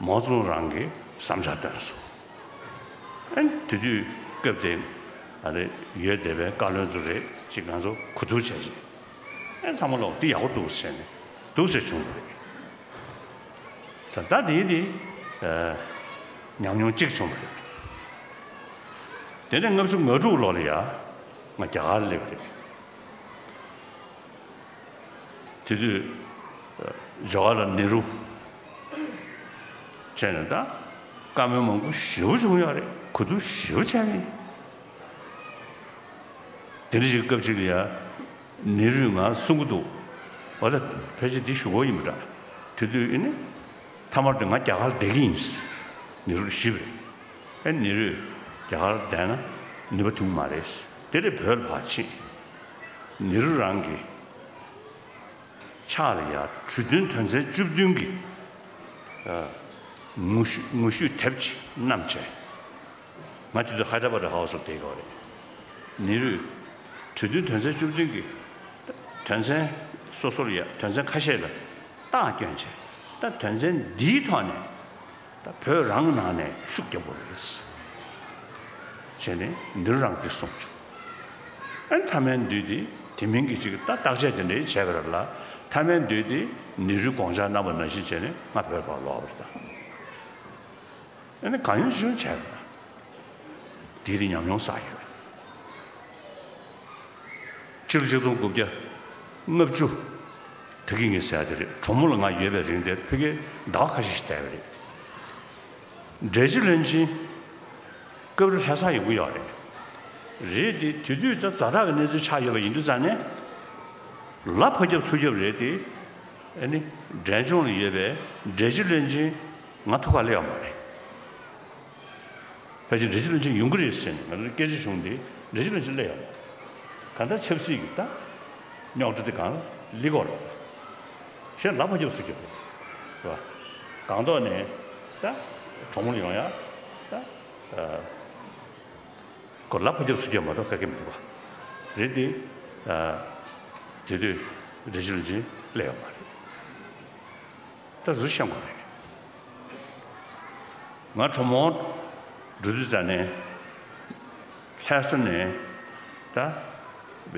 མའོ་ཙེ་ཏུང་རང་གིས་བསམ་འཆར་བཏོན་སོང་། ཨ་ནི་དེ་དུས་སྐབས་དེ་ཨ་རེ་ཡོད་བསྡད་པའི་བཀའ་བློན་ཚོ་རེད་ཅིག་ང་ཚོ་གོ་བསྡུར་བྱས་ཅིག་ཨ་ཚང་མ་ལོག་འདི་ཡག་པོ་འདུག་ཟེར་ནས་འདུག་ཟེར་བྱུང་བ་རེད། ས་ད་དེའི་དེ་ཉམས་མྱོང་གཅིག་བྱུང་བ་རེད། དེ་ནས་ལྔ་བཅུ་ང་དྲུག་ལོ་ལ་ཡ་ང་རྒྱ་གར་སླེབས་རེད། དེ་དུས་ཇ་ཝ་ཧར་ལཱལ་ནེ་རུ་བྱས་ནས་ད་བཀའ་མོལ་མང་པོ་ཞེ་པོ་བྱུང་ཡོད་རེད། གོ་བསྡུར་ཞེ་པོ་བྱས་ཡིན། དེ་འདྲ་ཞིག་སྐབས་ཅིག་ལ་ཡ་ནེ་རུས་ང་གསུང་གི་འདུག་འོ་ད་ཕལ་ཆེར་འདི་ཞུ་གོ་ཡིན་པ་འདྲ། དེ་དུས་ཨེ་ནི་མཐའ་མར་དུ་ང་རྒྱ་གར་བསྡད་ཀྱི་ཡིན། ནེ་རུ་ལ་ཞུས་པ་རེད། ཨེ་ནེ་རུས་རྒྱ་གར་བསྡད་ན་ནུས་པ་ཐོན་གྱི་མ་རེད། དེ་ལས་བོད་ལ་ཕར་ཕྱིན། ནེ་རུ་རང་གི་ཕྱག་ལ་ཡ་གྲོས་མཐུན་དོན་ཚན་བཅུ་བདུན་གྱི་ངོ་བཤུས་ངོ་བཤུས་དེབ་ཅིག་བསྣམས་བྱས། ང་དེ་དུས་ཧའི་ད་ར་བྷ་དི་ཧའུ་སི་ལ་བསྡད་ཡོད་རེད། ནེ་རུས་གྲོས་མཐུན་དོན་ཚན་བཅུ་བདུན་གྱི་དོན་ཚན་སོ་སོ་ལ་ཡ་དོན་ཚན་ཁ་ཤས་ལ་རྟགས་བསྐྱོན་བྱས། ད་དོན་ཚན་འདིའི་ཐོག་ནས་ད་བོད་རང་གི་ནང་ནས་ཤུགས་རྒྱབ་དགོས་རེད་བྱས་ནས་ནེ་རུ་རང་འདི་གསུངས་བྱུང་། ཨ་ནི་མཐའ་མའི་འདུས་དེ་དེ་མིན་གྱི་ཅིག་ད་བརྟག་དཔྱད་དེ་འདྲའི་བྱས་པ་རེད་ལ། མཐའ་མའི་འདུས་དེ་ནེ་རུའི་དགོངས་འཆར་གནང་བ་ནང་བཞིན་བྱས་ནས་ང་བོད་པར་ལོག་པ་རེད་ད། ཨ་ནི་གང་ཡོང་ཅི་ཡོང་བྱས་པ་རེད། དེའི་དེ་ཉམས་མྱོང་བསགས་ཡོད། ཕྱི་ལོ་ཆིག་སྟོང་དགུ་བརྒྱ་ལྔ་བཅུ། ད་གིན་ངས་ཟེར་ཡ་དེ་རེད། གྲོ་མོ་ལ་ང་ཡོད་པའི་རིང་དེར་ཕ་གིར་ཟླ་བ་ཁ་ཤས་ཤིག་བསྡད་པ་རེད། འབྲས་སྤྱི་བློན་ཆེན་སྐབས་རེ་ལྷ་སར་ཡོང་གི་ཡོད་རེད། རེད་དེ་དེ་དུས་ད་ཛ་དྲག་གི་གནས་ཚུལ་ཆགས་ཡོད་པ་ཡིན་དུས་ཙང་ནས། ལ་ཕར་རྒྱབ་ཚུར་རྒྱབ་རེད་དེ། ཨ་ནི་འབྲས་ལྗོངས་ལ་ཡོད་པའི་འབྲས་སྤྱི་བློན་ཆེན་ང་ཐུག་ག་སླེབས་ཡོད་མ་རེད། ཕལ་ཆེར་འབྲས་སྤྱི་བློན་ཆེན་ཡོང་གི་རེད་ཟེར་ནས་ང་ཚོ་སྐད་ཆ་བྱུང་སྟེ་འབྲས་སྤྱི་བློན་ཆེན་སླེབས་ཡོད་མ་རེད། གང་ལྟར་ཆབ་སྲིད་ཀྱི་ད་རྙོག་དྲ་དེ་གང་ལ་སླེབས་ཀྱི་ཡོད་རེད། གཞན་ལ་ཕར་རྒྱབ་ཚུར་རྒྱབ་རེད། རེད་པ། སྒང་ཏོག་ནས་ད་གྲོ་མོ་ལ་ཡོང་ཡ་ད། ཁོ་ལ་ཕར་རྒྱབ་ཚུར་རྒྱབ་མ་གཏོགས་ག་གེ་མི་འདུག་པ། རེད་དེ། དེ་དུས་འབྲས་སྤྱི་བློན་ཆེན་སླེབས་ཡོད་མ་རེད། ད་གཟུ་བཤད་དགོས་རེད། ང་གྲོ་མོ་འགྲོ་དུས་ཙ་ནས་ལྷ་ས་ནས་ད་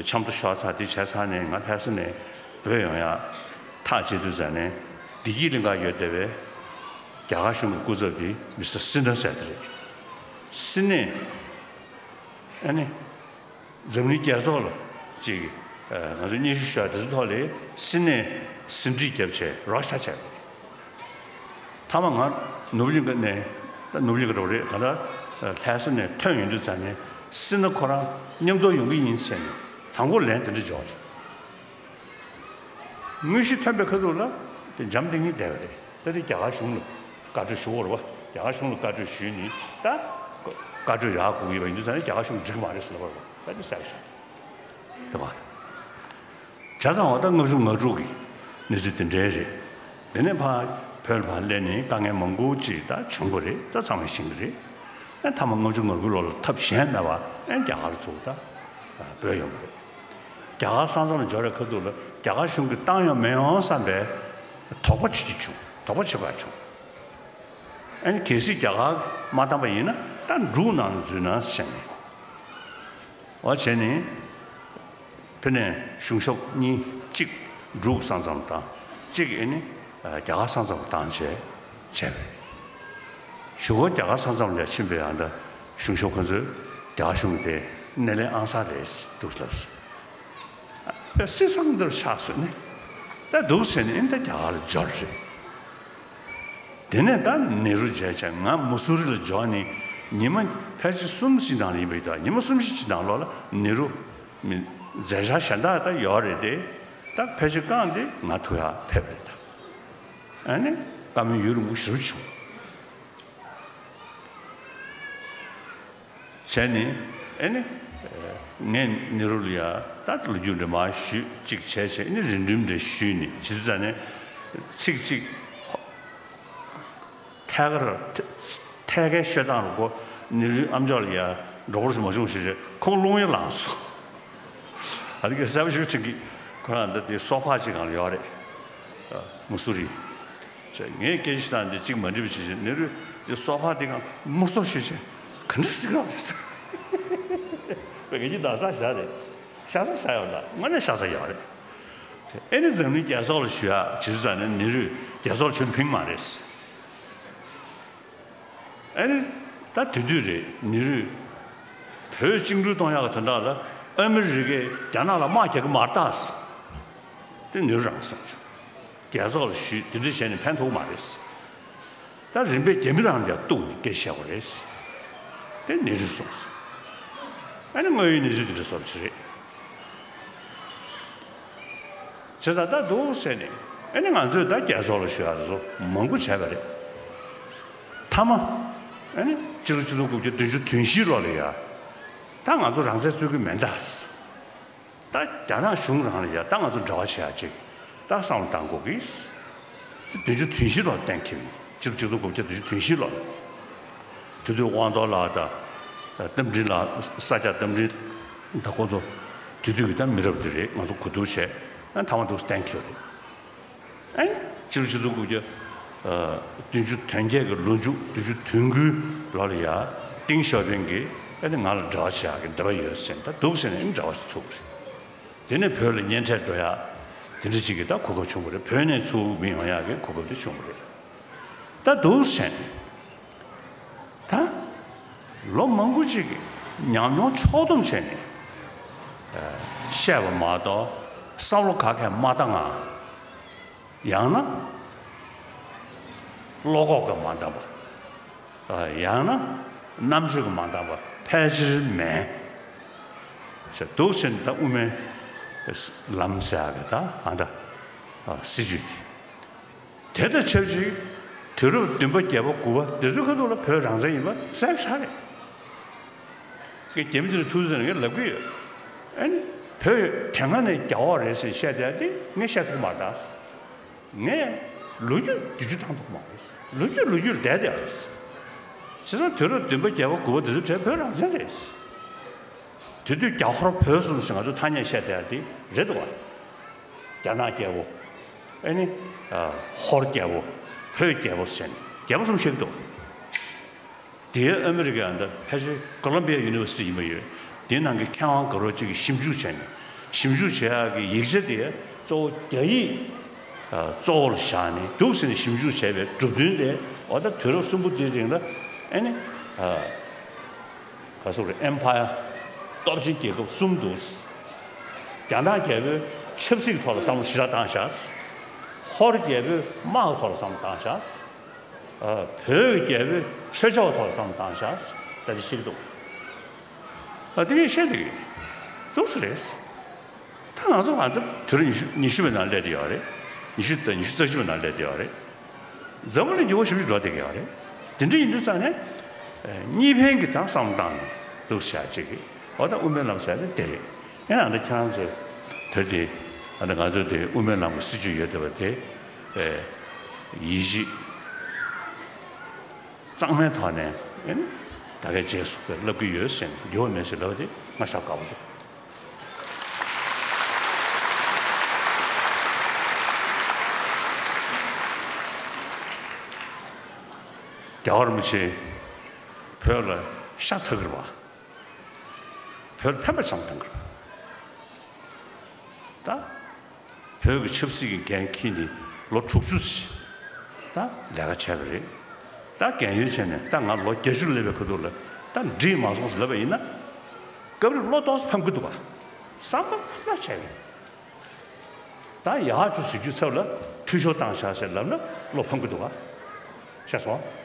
ཆབ་མདོ་ཤོར་ཚར། དེ་བྱས་ཚར་ནས་ང་ལྷ་ས་ནས་བོད་ཡོང་ཡ་ཐག་བཅད་དུས་ཙ་ནས་བདེ་སྐྱིད་གླིང་ག་ཡོད་བསྡད་པའི་རྒྱ་གར་གཞུང་གི་སྐུ་ཚབ་དེ་མི་སི་ཊར་སི་ནྷ་ཟེར་དེ་རེད། སི་ནྷས་ཨ་ནི། འཛམ་གླིང་རྒྱལ་ཚོགས་ལ་ཅིག་ང་ཚོ་སྙན་ཞུ་ཞུ་ཡ་དེ་ཚོ་ཐོག་ལ་སི་ནྷས་ཟིན་བྲིས་བརྒྱབ་བྱས་རོགས་ཤ་བྱས་པ་རེད། མཐའ་མ་ང་ནོར་བུ་གླིང་ག་ནས་ད་ནོར་བུ་གླིང་ག་རོགས་རེད། གང་ལྟར་ལྷ་ས་ནས་ཐོན་ཡོང་དུས་ཙ་ནས་སི་ནྷ་ཁོ་རང་མཉམ་དུ་ཡོང་གི་ཡིན་ཟེར་ནས་དང་པོ་ལན་དེ་འདྲ་འཇོག་བྱུང་། དངོས་གཞི་ཐོན་པའི་ཁ་ཐུག་ལ་དེ་འཇམ་ཐིང་ངེ་བསྡད་པ་རེད། ད་དེ་རྒྱ་གར་གཞུང་ལ་བཀའ་འཁྲོལ་ཞུ་དགོས་རེད་པ། རྒྱ་གར་གཞུང་ལ་བཀའ་འཁྲོལ་ཞུས་ནས་ད་བཀའ་འཁྲོལ་ཡག་དགོས་ཀྱི་ཡོད་པ་ཡིན་དུས་ཙང་ནས་རྒྱ་གར་གཞུང་འགྲིག་མ་རེད་ཟེར་ལབ་པ་རེད་པ། ད་དེ་ཟེར་ཤག་དེ་བ། བྱས་ཙང་འོ་ད་ལྔ་བཅུ་ང་དྲུག་གི་གནས་ཚུལ་དེ་འདྲའི་རེད། དེ་ནས་ཕར་བོད་ལ་ཕར་སླེབས་ནས་དཀའ་ངལ་མང་པོ་ཅིག་ད་བྱུང་གི་རེད། ད་ཚང་མས་ཤེས་ཀྱི་རེད། ཨ་མཐའ་མ་ལྔ་བཅུ་ང་དགུ་ལོ་ལ་ཐབས་གཞན་མེད་པ་ཨ་རྒྱ་གར་ཚུར་ད་བྲོས་ཡོང་གི་རེད། རྒྱ་གར་ས་མཚམས་ལ་འབྱོར་བའི་ཁ་ཐུག་ལ་རྒྱ་གར་གཞུང་གིས་བཏང་ཡོང་མི་ཡོང་བསམ་པའི་དོགས་པ་བྱེད་ཀྱི་བྱུང་། དོགས་པ་བྱེད་པ་བྱུང་། ཨ་ནི་གལ་སྲིད་རྒྱ་གར་མ་བཏང་པ་ཡིན་ན་ད་འབྲུག་ནང་ལ་འཛུལ་ན་ཟེར་ནས། འོ་བྱས་ནས་ཕ་ནས་གཞུང་ཞབས་གཉིས། གཅིག་འབྲུག་ས་མཚམས་བཏང་། གཅིག་ཨ་ནི་རྒྱ་གར་ས་མཚམས་བཏང་བྱས་བྱས་པ་རེད། གཞུག་གུ་རྒྱ་གར་ས་མཚམས་ལ་ཕྱིན་པའི་ཡང་ད་གཞུང་ཞབས་ཁོ་ཚོས་རྒྱ་གར་གཞུང་གི་དེ་སྣེ་ལེན་ཨང་གསར་རེད་འདུག་ལབ་སོང་། དཔེ་སྲིད་སང་འདིར་ཆགས་སོང་ནི། ད་འདུག་ཟེར་ནས་ཨིན་ད་རྒྱ་གར་ལ་འབྱོར་རེད། དེ་ནས་ད་ནེ་རུ་མཇལ་བྱས་ང་མུ་སུ་རི་ལ་འབྱོར་ནས་ཉི་མ་ཕལ་ཆེར་གསུམ་ཞིག་ནང་ལ་ཡིན་པ་ཡིན་ད། ཉི་མ་གསུམ་བཞི་ཅིག་ནང་ལོགས་ལ་ནེ་རུ་མི་མཛད་འཆར་གཞན་དག་ད་ཡོད་རེད་དེ། ད་ཕལ་ཆེར་བསྐངས་ཏེ་ང་ཐུག་ཡ་ཕེབས་རེད་ད། ཨ་ནི་བཀའ་མོལ་ཡུན་རིང་པོ་ཞེ་པོ་བྱུང་། བྱས་ནས་ཨེ་ནི། ངས་ནེ་རུ་ལ་ཡ་ད་ལོ་རྒྱུས་འདྲ་མར་ཞུས་གཅིག་བྱས་བྱས་ཨེ་ནི་རིང་འགྲུལ་འདྲ་ཞུས་ནས་བྱེད་དུས་ཙ་ནས་ཚིག་གཅིག་ཐད་ཀར་ཐད་ཀའི་ཤོད་སྟངས་རུ་གོ། ནེ་རུའི་ཨམ་ཅོག་ལ་ཡ་འགྲོ་བོར་ཞིག་མ་བྱུང་ཞིག་རེད། ཁོང་རླུང་ཡང་ལངས་སོང་། ཨ་རི་གི་གསར་པ་ཞིག་ཅིག་གིས་ཁོ་རང་འདི་དེ་སོ་ཕག་ཅིག་སྒང་ལ་ཡོད་རེད། མུ་སུ་རི། ངས་སྐད་ཆ་དང་འདི་གཅིག་མ་འགྲིག་པ་བྱེད་བྱེད་ནེ་རུ་འདི་སོ་ཕག་འདི་གང་མུ་སོ་ཞུས་བྱས་ག་འདྲ་སྲིད་རོགས་རེད་ཟེར། ངེད་ཀྱི་ད་ས་ཞག་རེད། ཤ་ཚ་ཤ་ཡོད་ད་དངོས་གནས་ཤ་ཚ་ཡོད་རེད། ཨེ་ནི་འཛམ་གླིང་རྒྱལ་ཚོགས་ལ་ཞུ་ཡ་བྱེད་ཚུལ་ཙང་ནས་ནེ་རུས་རྒྱལ་ཚོགས་ལ་ཁྱོན་ཕིང་མ་རེད། ཨེ་ནི་ད་དེ་དུས་རེད་ནེ་རུས་བོད་བཅིངས་འགྲོལ་གཏོང་ཡག་གི་དོན་དག་ལ་ཨ་མི་རི་ཀས་རྒྱ་ནག་ལ་དམག་རྒྱག་གི་མ་རེད་ད། དེ་ནེ་རུ་རང་གསུངས་བྱུང་། རྒྱལ་ཚོགས་ལ་ཞུས་དེ་འདྲ་བྱས་ནས་ཕན་ཐོགས་མ་རེད། ད་རིམ་པས་རྒྱ་མི་རང་ལ་ཡང་གཏུག་ནས་སྐད་ཆ་བཤད་དགོས་རེད། དེ་ནེ་རུས་གསུངས་སོང་། ཨ་ནི་དངོས་ཡོད་གནས་ཚུལ་དེ་འདྲ་བཟོ་འདྲ་ཅིག་རེད། བྱས་ཙང་ད་འདུག་ཟེར་ནས་ཨ་ནི་ང་ཚོས་ད་རྒྱལ་ཚོགས་ལ་ཞུ་ཡག་དེ་ཚོ་མང་པོ་བྱས་པ་རེད། མཐའ་མ་ཨ་ནི་སྤྱི་ལོ་ཆིག་སྟོང་དགུ་བརྒྱ་བདུན་ཅུ་དོན་བཞི་ལོ་ལ་ཡ་ད་ང་ཚོ་རང་བཙན་རྩོད་ཀྱི་མེད་ད། ད་རྒྱ་ནག་གཞུང་རང་ལ་ཡ་ད་ང་ཚོ་འབྲེལ་བ་བྱེད་ཡག་ཅིག་ད་བསམ་བློ་བཏང་དགོས་ཀྱི། དེ་བདུན་ཅུ་དོན་བཞི་ལོར་གཏན་འཁེལ་བ་ཡིན། སྤྱི་ལོ་ཆིག་སྟོང་དགུ་བརྒྱ་བདུན་ཅུ་དོན་བཞི་ལོར། དེ་དུས་དབང་རྡོར་ལགས་དང་རྟ་མགྲིན་ལགས། ས་སྐྱ་རྟ་མགྲིན་དང་ཁོ་ཚོ་དེ་དུས་ཀྱི་ད་མི་རབས་དེ་རེད། ང་ཚོ་གོ་བསྡུར་བྱས་ཨ་མཐའ་མ་འདུག་གཏན་འཁེལ་བ་རེད། ཨེ། སྤྱི་ལོ་ཆིག་སྟོང་དགུ་བརྒྱ་བདུན་ཅུ་དོན་བརྒྱད་ཀྱི་ལོ་མཇུག་བདུན་ཅུ་དོན་དགུའི་ལོ་ལ་ཡ་ཏེང་ཞའོ་ཕིང་གིས་ ཨ་ནི་ང་ལ་འབྲེལ་བ་བྱེད་ཡག་གི་འདོད་པ་ཡོད་ཟེར་ནས་ད་འདུག་ཟེར་ནས་ཨ་ནི་འབྲེལ་བ་ཞིག་ཚུགས་པ་རེད། དེ་ནས་བོད་ལ་གཉེན་འཕྲད་འགྲོ་ཡག་དེ་འདྲ་ཅིག་གི་ད་གོ་སྐབས་བྱུང་བ་རེད། བོད་ནས་ཚུར་མི་ཡོང་ཡག་གི་གོ་སྐབས་དེ་བྱུང་བ་རེད། ད་འདུག་ཟེར་ནས་ད་ལོ་མང་པོ་ཅིག་གི་ཉམས་མྱོང་ཕྱོགས་བསྡོམས་བྱས་ནས་བཤད་པ་མ་གཏོགས་བསམ་བློ་ག་གས་མ་བཏང་ང་། ཡང་ན་བློ་ཁོག་གིས་མ་འདང་བ། ཡང་ན་རྣམ་དཔྱོད་ཀྱིས་མ་འདང་བ་ཕལ་ཆེར་མེད་ཟེར་འདུག་ཟེར་ནས། ད་དབུ་མའི་ལམ་ཟེར་ཡག་གི་ད་ཨ་ད་སྲིད་བྱུས་དེ། དེ་དང་ཆབས་ཅིག་དུས་རབས་བདུན་པ་བརྒྱད་པ་དགུ་པ་འདི་ཚོའི་ཁ་ཐུག་ལ་བོད་རང་བཙན་ཡིན་པ་གསལ་པོ་ཆགས་རེད། ངས་རྒྱ་མི་འདི་ལ་ཐུག་ཟེར་ནས་ངས་ལབ་ཀྱི་ཡོད། ཨ་ནི་བོད་དེ་སྔ་ནས་རྒྱ་འོག་རེད་ཟེར་བཤད་བསྡད་དེ་ངས་བཤད་ཐུབ་མ་རེད་ད། ངས་ལོ་རྒྱུས་བསྡུས་རྒྱུ་བཏང་ཐུབ་མ་རེད། ལོ་རྒྱུས་ལོ་རྒྱུས་ལ་བསྡད་བསྡད་རེད། བྱས་ཙང་དུས་རབས་བདུན་པ་བརྒྱད་པ་དགུ་པ་འདི་ཚོའི་གྲས་བོད་རང་བཙན་རེད། དེ་དུས་རྒྱ་ཧོར་བོད་གསུམ་ཞེས་ང་ཚོ་ཐ་སྙད་བཤད་བསྡད་དེ་རེད་འདུག་བ། རྒྱ་ནག་རྒྱལ་པོ། ཨ་ནི། ཧོར་རྒྱལ་པོ། བོད་རྒྱལ་པོ་ཟེར་ནས་རྒྱལ་པོ་གསུམ་བཤད་ཀྱི་འདུག་དེའི་ཨ་མི་རི་ཀའི་ཨ་མདའ་ཕལ་ཆེར་ཀོ་ལོམ་བི་ཡ་ཡུ་ནི་ཝར་སི་ཊི་ཡིན་པ་ཡོད། དེའི་ནང་གི་མཁས་དབང་དགའ་རོགས་གཅིག་གིས་ཞིབ་འཇུག་བྱས་ནས། ཞིབ་འཇུག་བྱེད་ཡག་གི་ཡིག་ཆ་དེ་གཙོ་བོ་རྒྱ་ཡིག་གཙོ་བོར་བཞག་ནས་འདུག་ཟེར་ནས་ཞིབ་འཇུག་བྱས་པའི་གྲུབ་དོན་དེ། འོ་ད་དུས་རབས་གསུམ་པོ་དེའི་རིང་ལ་ཨ་ནི། ག་ཟེར་དགོས་རེད། ཨེམ་ཕ་ཡར་སྟོབས་ཆེན་རྒྱལ་ཁབ་གསུམ་འདུག་རྒྱ་ནག་རྒྱལ་པོས་ཆབ་སྲིད་ཀྱི་ཐོག་ལ་བསམ་བློ་ཞེ་དྲག་བཏང་བཞག་ཧོར་རྒྱལ་པོས་དམག་གི་ཐོག་ལ་བསམ་བློ་བཏང་བཞག་བོད་ཀྱི་རྒྱལ་པོས་ཆོས་ཕྱོགས་ཐོག་ལ་བསམ་བློ་བཏང་བཞག་ད་ཅི་ཤེས་ཀྱི་འདུག་ཨ་དེ་ངས་བཤད་འདུག་འདུག་སེ་རེད། ད་ང་ཚོ་ང་ཚོ་དུས་རབས་ཉི་ཤུ་ཉི་ཤུ་པའི་ནང་སླེབས་བསྡད་ཡོད་རེད། ཉི་ཤུ་དང་ཉི་ཤུ་རྩ་གཅིག་པའི་ནང་སླེབས་བསྡད་ཡོད་རེད། འཛམ་བུ་གླིང་འགྱུར་བ་ཞེ་པོ་ཅིག་འགྲོ་བསྡད་ཀྱི་ཡོད་རེད། དེ་འདྲ་ཡིན་དུས་ཙང་ནས། གཉིས་ཕན་གྱི་ད་བསམ་བློ་བཏང་ནས་འདུག་བྱ་ཅིག་གིས། འོ་ད་དབུ་མའི་ལམ་ཟེར་ནས་དེ་རེད། ཡང་ཨ་ད་ཁྱེད་རང་ཚོས་དེ་དེ་ཨ་ད་ང་ཚོས་དེ་དབུ་མའི་ལམ་གྱི་སྲིད་བྱུས་ཡོད་བསྡད་པ་དེ། ཡིད་ཆེས་གཙང་མའི་ཐོག་ནས་ཨ་ནི་ད་གའི་རྗེས་སུ་བསླབ་ཀྱི་ཡོད་ཟེར་ནས། འགྱུར་བ་མེད་ཟེར་ལབ་པ་དེ་ང་ཞེ་དྲག་དགའ་པོ་བྱུང་། རྒྱལ་བ་རིན་པོ་ཆེ་བོད་ལ་ཤ་ཚ་གི་རེད་པ། བོད་ལ་ཕན་པ་ཙམ་གཏོང་གི་རེད། ད་བོད་ཀྱི་ཆབ་སྲིད་ཀྱི་འགན་འཁྱེར་ནས་ལོ་དྲུག་ཅུ་ཙམ་ད་ལས་ཀ་བྱས་པ་རེད། ད་རྒན་ཡོལ་བྱས་ནས་ད་ང་ལོ་བརྒྱད་ཅུ་སླེབས་པའི་ཁ་ཐུག་ལ་ད་འགྲིག་མ་སོང་ཟེར་ལབ་པ་ཡིན་ན། སྐབས་རེ་བློ་ཏོག་ཙམ་ཕམ་གྱི་འདུག་ག་བསམ་པ་ཕམ་བྱས་ཡོད། ད་ཡག་བྱུང་ཟེར་རྒྱུའི་ཚབ་ལ་འཐུས་ཤོར་བཏང་བཞག་ཟེར་ལབ་ན་བློ་ཕམ་གྱི་འདུག་ག་ཤེས་སོང་། བྱས་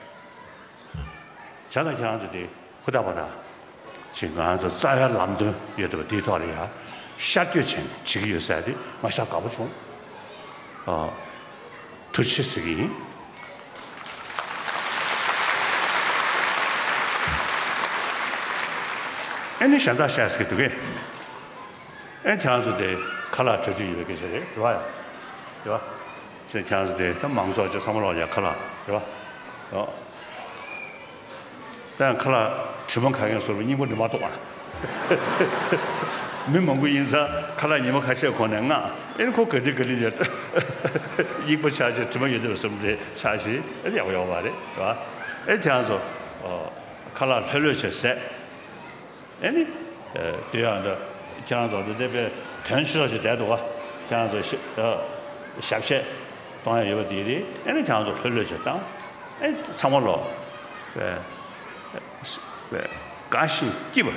ཙང་ཁྱེད་རང་ཚོ་དེ་ཧུར་ཐག་པ་དང་། ཅིག་ང་ཚོ་རྩ་བའི་ལམ་སྟོན་ཡོད་བསྡད་པ་དེའི་ཐོག་ལ་ཡ་ཤར་བསྐྱོད་བྱས་ནས་བྱེད་ཀྱི་ཡོད་ཟེར་དེ་ང་ཞེ་དྲག་དགའ་པོ་བྱུང་། ཨ། ཐུགས་རྗེ་ཆེ་ཟེར་གྱི་ཡིན། ཨེ་ནི་གཞན་དག་བཤད་ཟེར་གྱི་འདུག་གས། ཨེ་ཁྱེད་རང་ཚོ་དེ་ཁ་ལག་གྲ་སྒྲིག་ཡོད་པའི་སྐད་ཆ་རེད། རེད་བ། རེད་བ། ཟེར་ཁྱེད་རང་ཚོ་དེ་ད་མང་ཚོགས་ཀྱི་ཚང་མ་ལོག་ཡ་ཁ་ལག་རེད་བ། ཨོ། ད་ཡང་ཁ་ལག་དྲི་མ་ག་གེ་བཟོ་བའི་སྙིང་པོ་འདི་མ་གཏོགས་པ། མི་མང་པོ་ཡིན་ཙང་ཁ་ལག་ཉི་མ་ཁ་ཤས་གོང་ནས་མངགས། ཨེ་ཁོ་ག་དུས་ག་ལེ་ཡོད། སྙིང་པོ་ཆགས་ཆེ་དྲི་མ་ཡོད་དུས་གསུམ་དེ་ཆགས་ཤིག་ཨེ་ཡག་པོ་ཡོད་པ་རེད་བ། ཨེ་ཁྱེད་རང་ཚོ་ཁ་ལག་ལྷོད་ལྷོད་བྱས་ཟས། ཨེ་ནི། དེ་ཡང་འདི་ཁྱེད་རང་ཚོ་འདི་འདི་པའི་དོན་ཆེ་ཤོས་ཤིག་བསྡད་འདུག་ག་ཁྱེད་རང་ཚོ་ཞབས་ཞབས་བཤད་གཏོང་ཡ་ཡོད་པ་དེ་རེད། ཨེ་ནི་ཁྱེད་རང་ཚོ་ལྷོད་ལྷོད་བྱས་བཏང་། ཨེ་ཚང་མ་ལོ། བས་བས་དགའ་ཞིང་སྐྱིད་པ་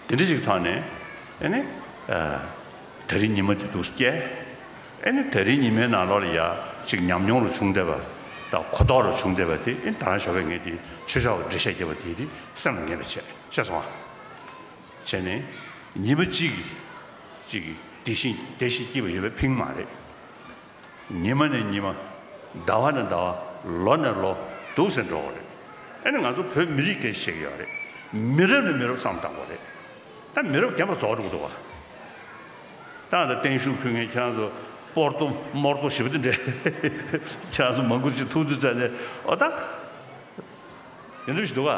དེ་འདྲ་ཞིག་ཐོག་ནས། ཨེ་ནི། ད་རིང་ཉི་མ་དེ་འདུག་སྐྱེལ། ཨེ་ནི་ད་རིང་ཉི་མའི་ནང་ལོགས་ལ་ཡ་ཅིག་ཉམས་མྱོང་རུ་བྱུང་བསྡད་པ་དང་གོ་རྟོགས་རུ་བྱུང་བསྡད་པ་དེ། ཨེ་ད་རང་ཞོགས་པ་ངས་དེ་ཆོས་ཕྱོགས་འགྲེལ་བཤད་རྒྱབ་པ་དེ་དེ་སེམས་ལ་ངེས་པ་བྱས། ཤེས་སོང་ཨ། བྱས་ནས་ཉི་མ་གཅིག་གིས་གཅིག་གིས་བདེ་ཞིང་བདེ་ཞིང་སྐྱིད་པ་ཡོད་པ་ཕིང་མ་རེད། ཉི་མ་ནས་ཉི་མ། ཟླ་བ་ནས་ཟླ་བ། ལོ་ནས་ལོ། འདུག་སེ་འགྲོ་བ་རེད། ཨེ་ནི་ང་ཚོ་བོད་མི་རིགས་སྐད་ཆ་བཤད་ཀྱི་ཡོད་རེད། མི་རབས་ནས་མི་རབས་བསམ་བཏང་དགོས་རེད། ད་མི་རབས་རྒན་པ་རྫོགས་འགྲོ་གི་འདུག་བ། ད་ད་བརྟན་བཞུགས་ཕུལ་མཁན་ཁྱེད་རང་ཚོ་སྤོར་ཏོ་མོར་ཏོ་ཞེ་པོ་དེ་འདྲས། ཁྱེད་རང་ཚོ་མང་པོ་ཅིག་ཐུག་དུས་ཙ་ནས་ཨོ་ད། དེ་འདྲ་ཞིག་འདུག་ག་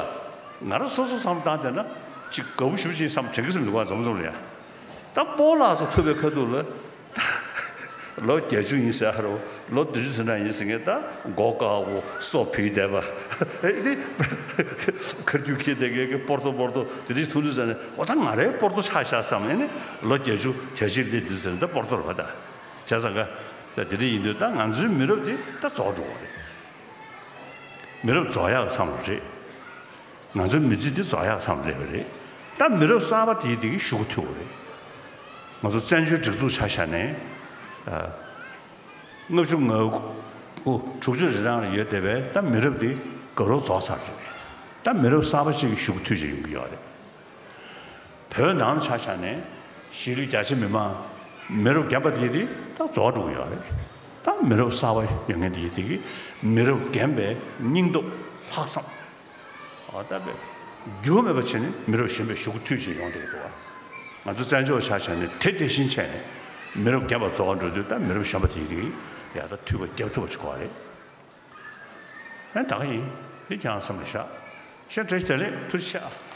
ང་རང་སོ་སོ་བསམ་བཏང་བསྡད་ན་ཅིག་དགའ་པོ་ཞེ་པོ་ཅིག་བསམ་དྲན་གྱི་སེམས་འདུག་ག་འཛོམས་འཛོམས་ལ་ཡ། ད་སྤོ་ལགས་ཚོ་ཐུག་པའི་ཁ་ཐུག་ལ། ལོ་བརྒྱད་ཅུ་ཡིན་ཟེར་ཧ་རོ། ལོ་བདུན་ཅུ་ཙམ་ན་ཡིན་ཟེར་མཁན་ད་མགོ་དཀར་པོ་སོ་བུད་བསྡད་པ། ཨེ་དེ་ཁར་རྒྱུག་ཁྱེར་བསྡད་མཁན་གྱི་སྤོར་ཏོ་སྤོར་ཏོ་དེ་འདྲ་ཞིག་མཐོང་དུས་ཙ་ནས་འོ་ད་ང་རའི་སྤོར་ཏོ་ཆགས་ཤག་བསམ། ཨེ་ནི་ལོ་བརྒྱད་ཅུ་གྱ་གཅིག་སླེབས་དུས་ཙ་ནས་ད་སྤོར་ཏོ་རེད་པ། ད་བྱས་ཙང་ཀ་ད་དེ་འདྲ་ཡིན་དུས་ད་ང་ཚོའི་མི་རབས་དེ་ད་རྫོགས་འགྲོ་བ་རེད། མི་རབས་རྫོགས་ཡག་མཚམས་ལ་རེད། ང་ཚོའི་མི་ཚེ་འདི་རྫོགས་ཡག་མཚམས་སླེབས་པ་རེད། ད་མི་རབས་གསར་པ་དེའི་དེ་གི་ཤུགས་ཐུག་པ་རེད། ང་ཚོ་བཙན་བྱོལ་སྒྲིག་འཛུགས་ཆ་བཞག་ནས་ཨ། ལྔ་བཅུ་ང་དགུ་དྲུག་ཅུ་རེ་གྲངས་ལ་ཡོད་བསྡད་པའི་ད་མི་རབས་འདི་དགའ་རབ་རྫོགས་ཚར་རེད། ད་མི་རབས་གསར་པ་ཅིག་གི་ཤུགས་ཐུག་ཅིག་ཡོང་གི་ཡོད་རེད། བོད་ནང་ཆ་བཞག་ནས་གཞིས་ལུས་རྒྱ་ཆེ་མི་མང་མི་རབས་རྒན་པ་དེ་དེ་ད་རྫོགས་འགྲོ་གི་ཡོད་རེད། ད་མི་རབས་གསར་པ་ཡོང་མཁན་དེ་དེ་གི་མི་རབས་རྒན་པའི་སྙིང་སྟོབས་ལྷག་བསམ་འོ་ད་པས་འགྱུར་མེད་པ་བྱས་ནས་མི་རབས་གཞོན་པའི་ཤུགས་ཐུག་ཅིག་ཡོང་བསྡད་ཀྱི་འདུག་བ། ང་ཚོ་བཙན་བྱོལ་ཆ་བཞག་ནས་དེ་དེ་བཞིན་བྱས་ནས་མི་རབས་རྒན་པ་རྫོགས་འགྲོ་དུས་ད་མི་རབས་གཞོན་པ་དེ་དེ་ཡ་ད་འཐུས་པ་རྒྱབ་ཐུབ་པ་ཅིག་དགོས་རེད། ཨེ་ད་ག་ཡིན། འདི་ཁྱེད་རང་བསམ་ལ་བཞག་ཤ་བཀྲ་ཤིས་བདེ་ལེགས། ཐུགས་རྗེ་ཆེ།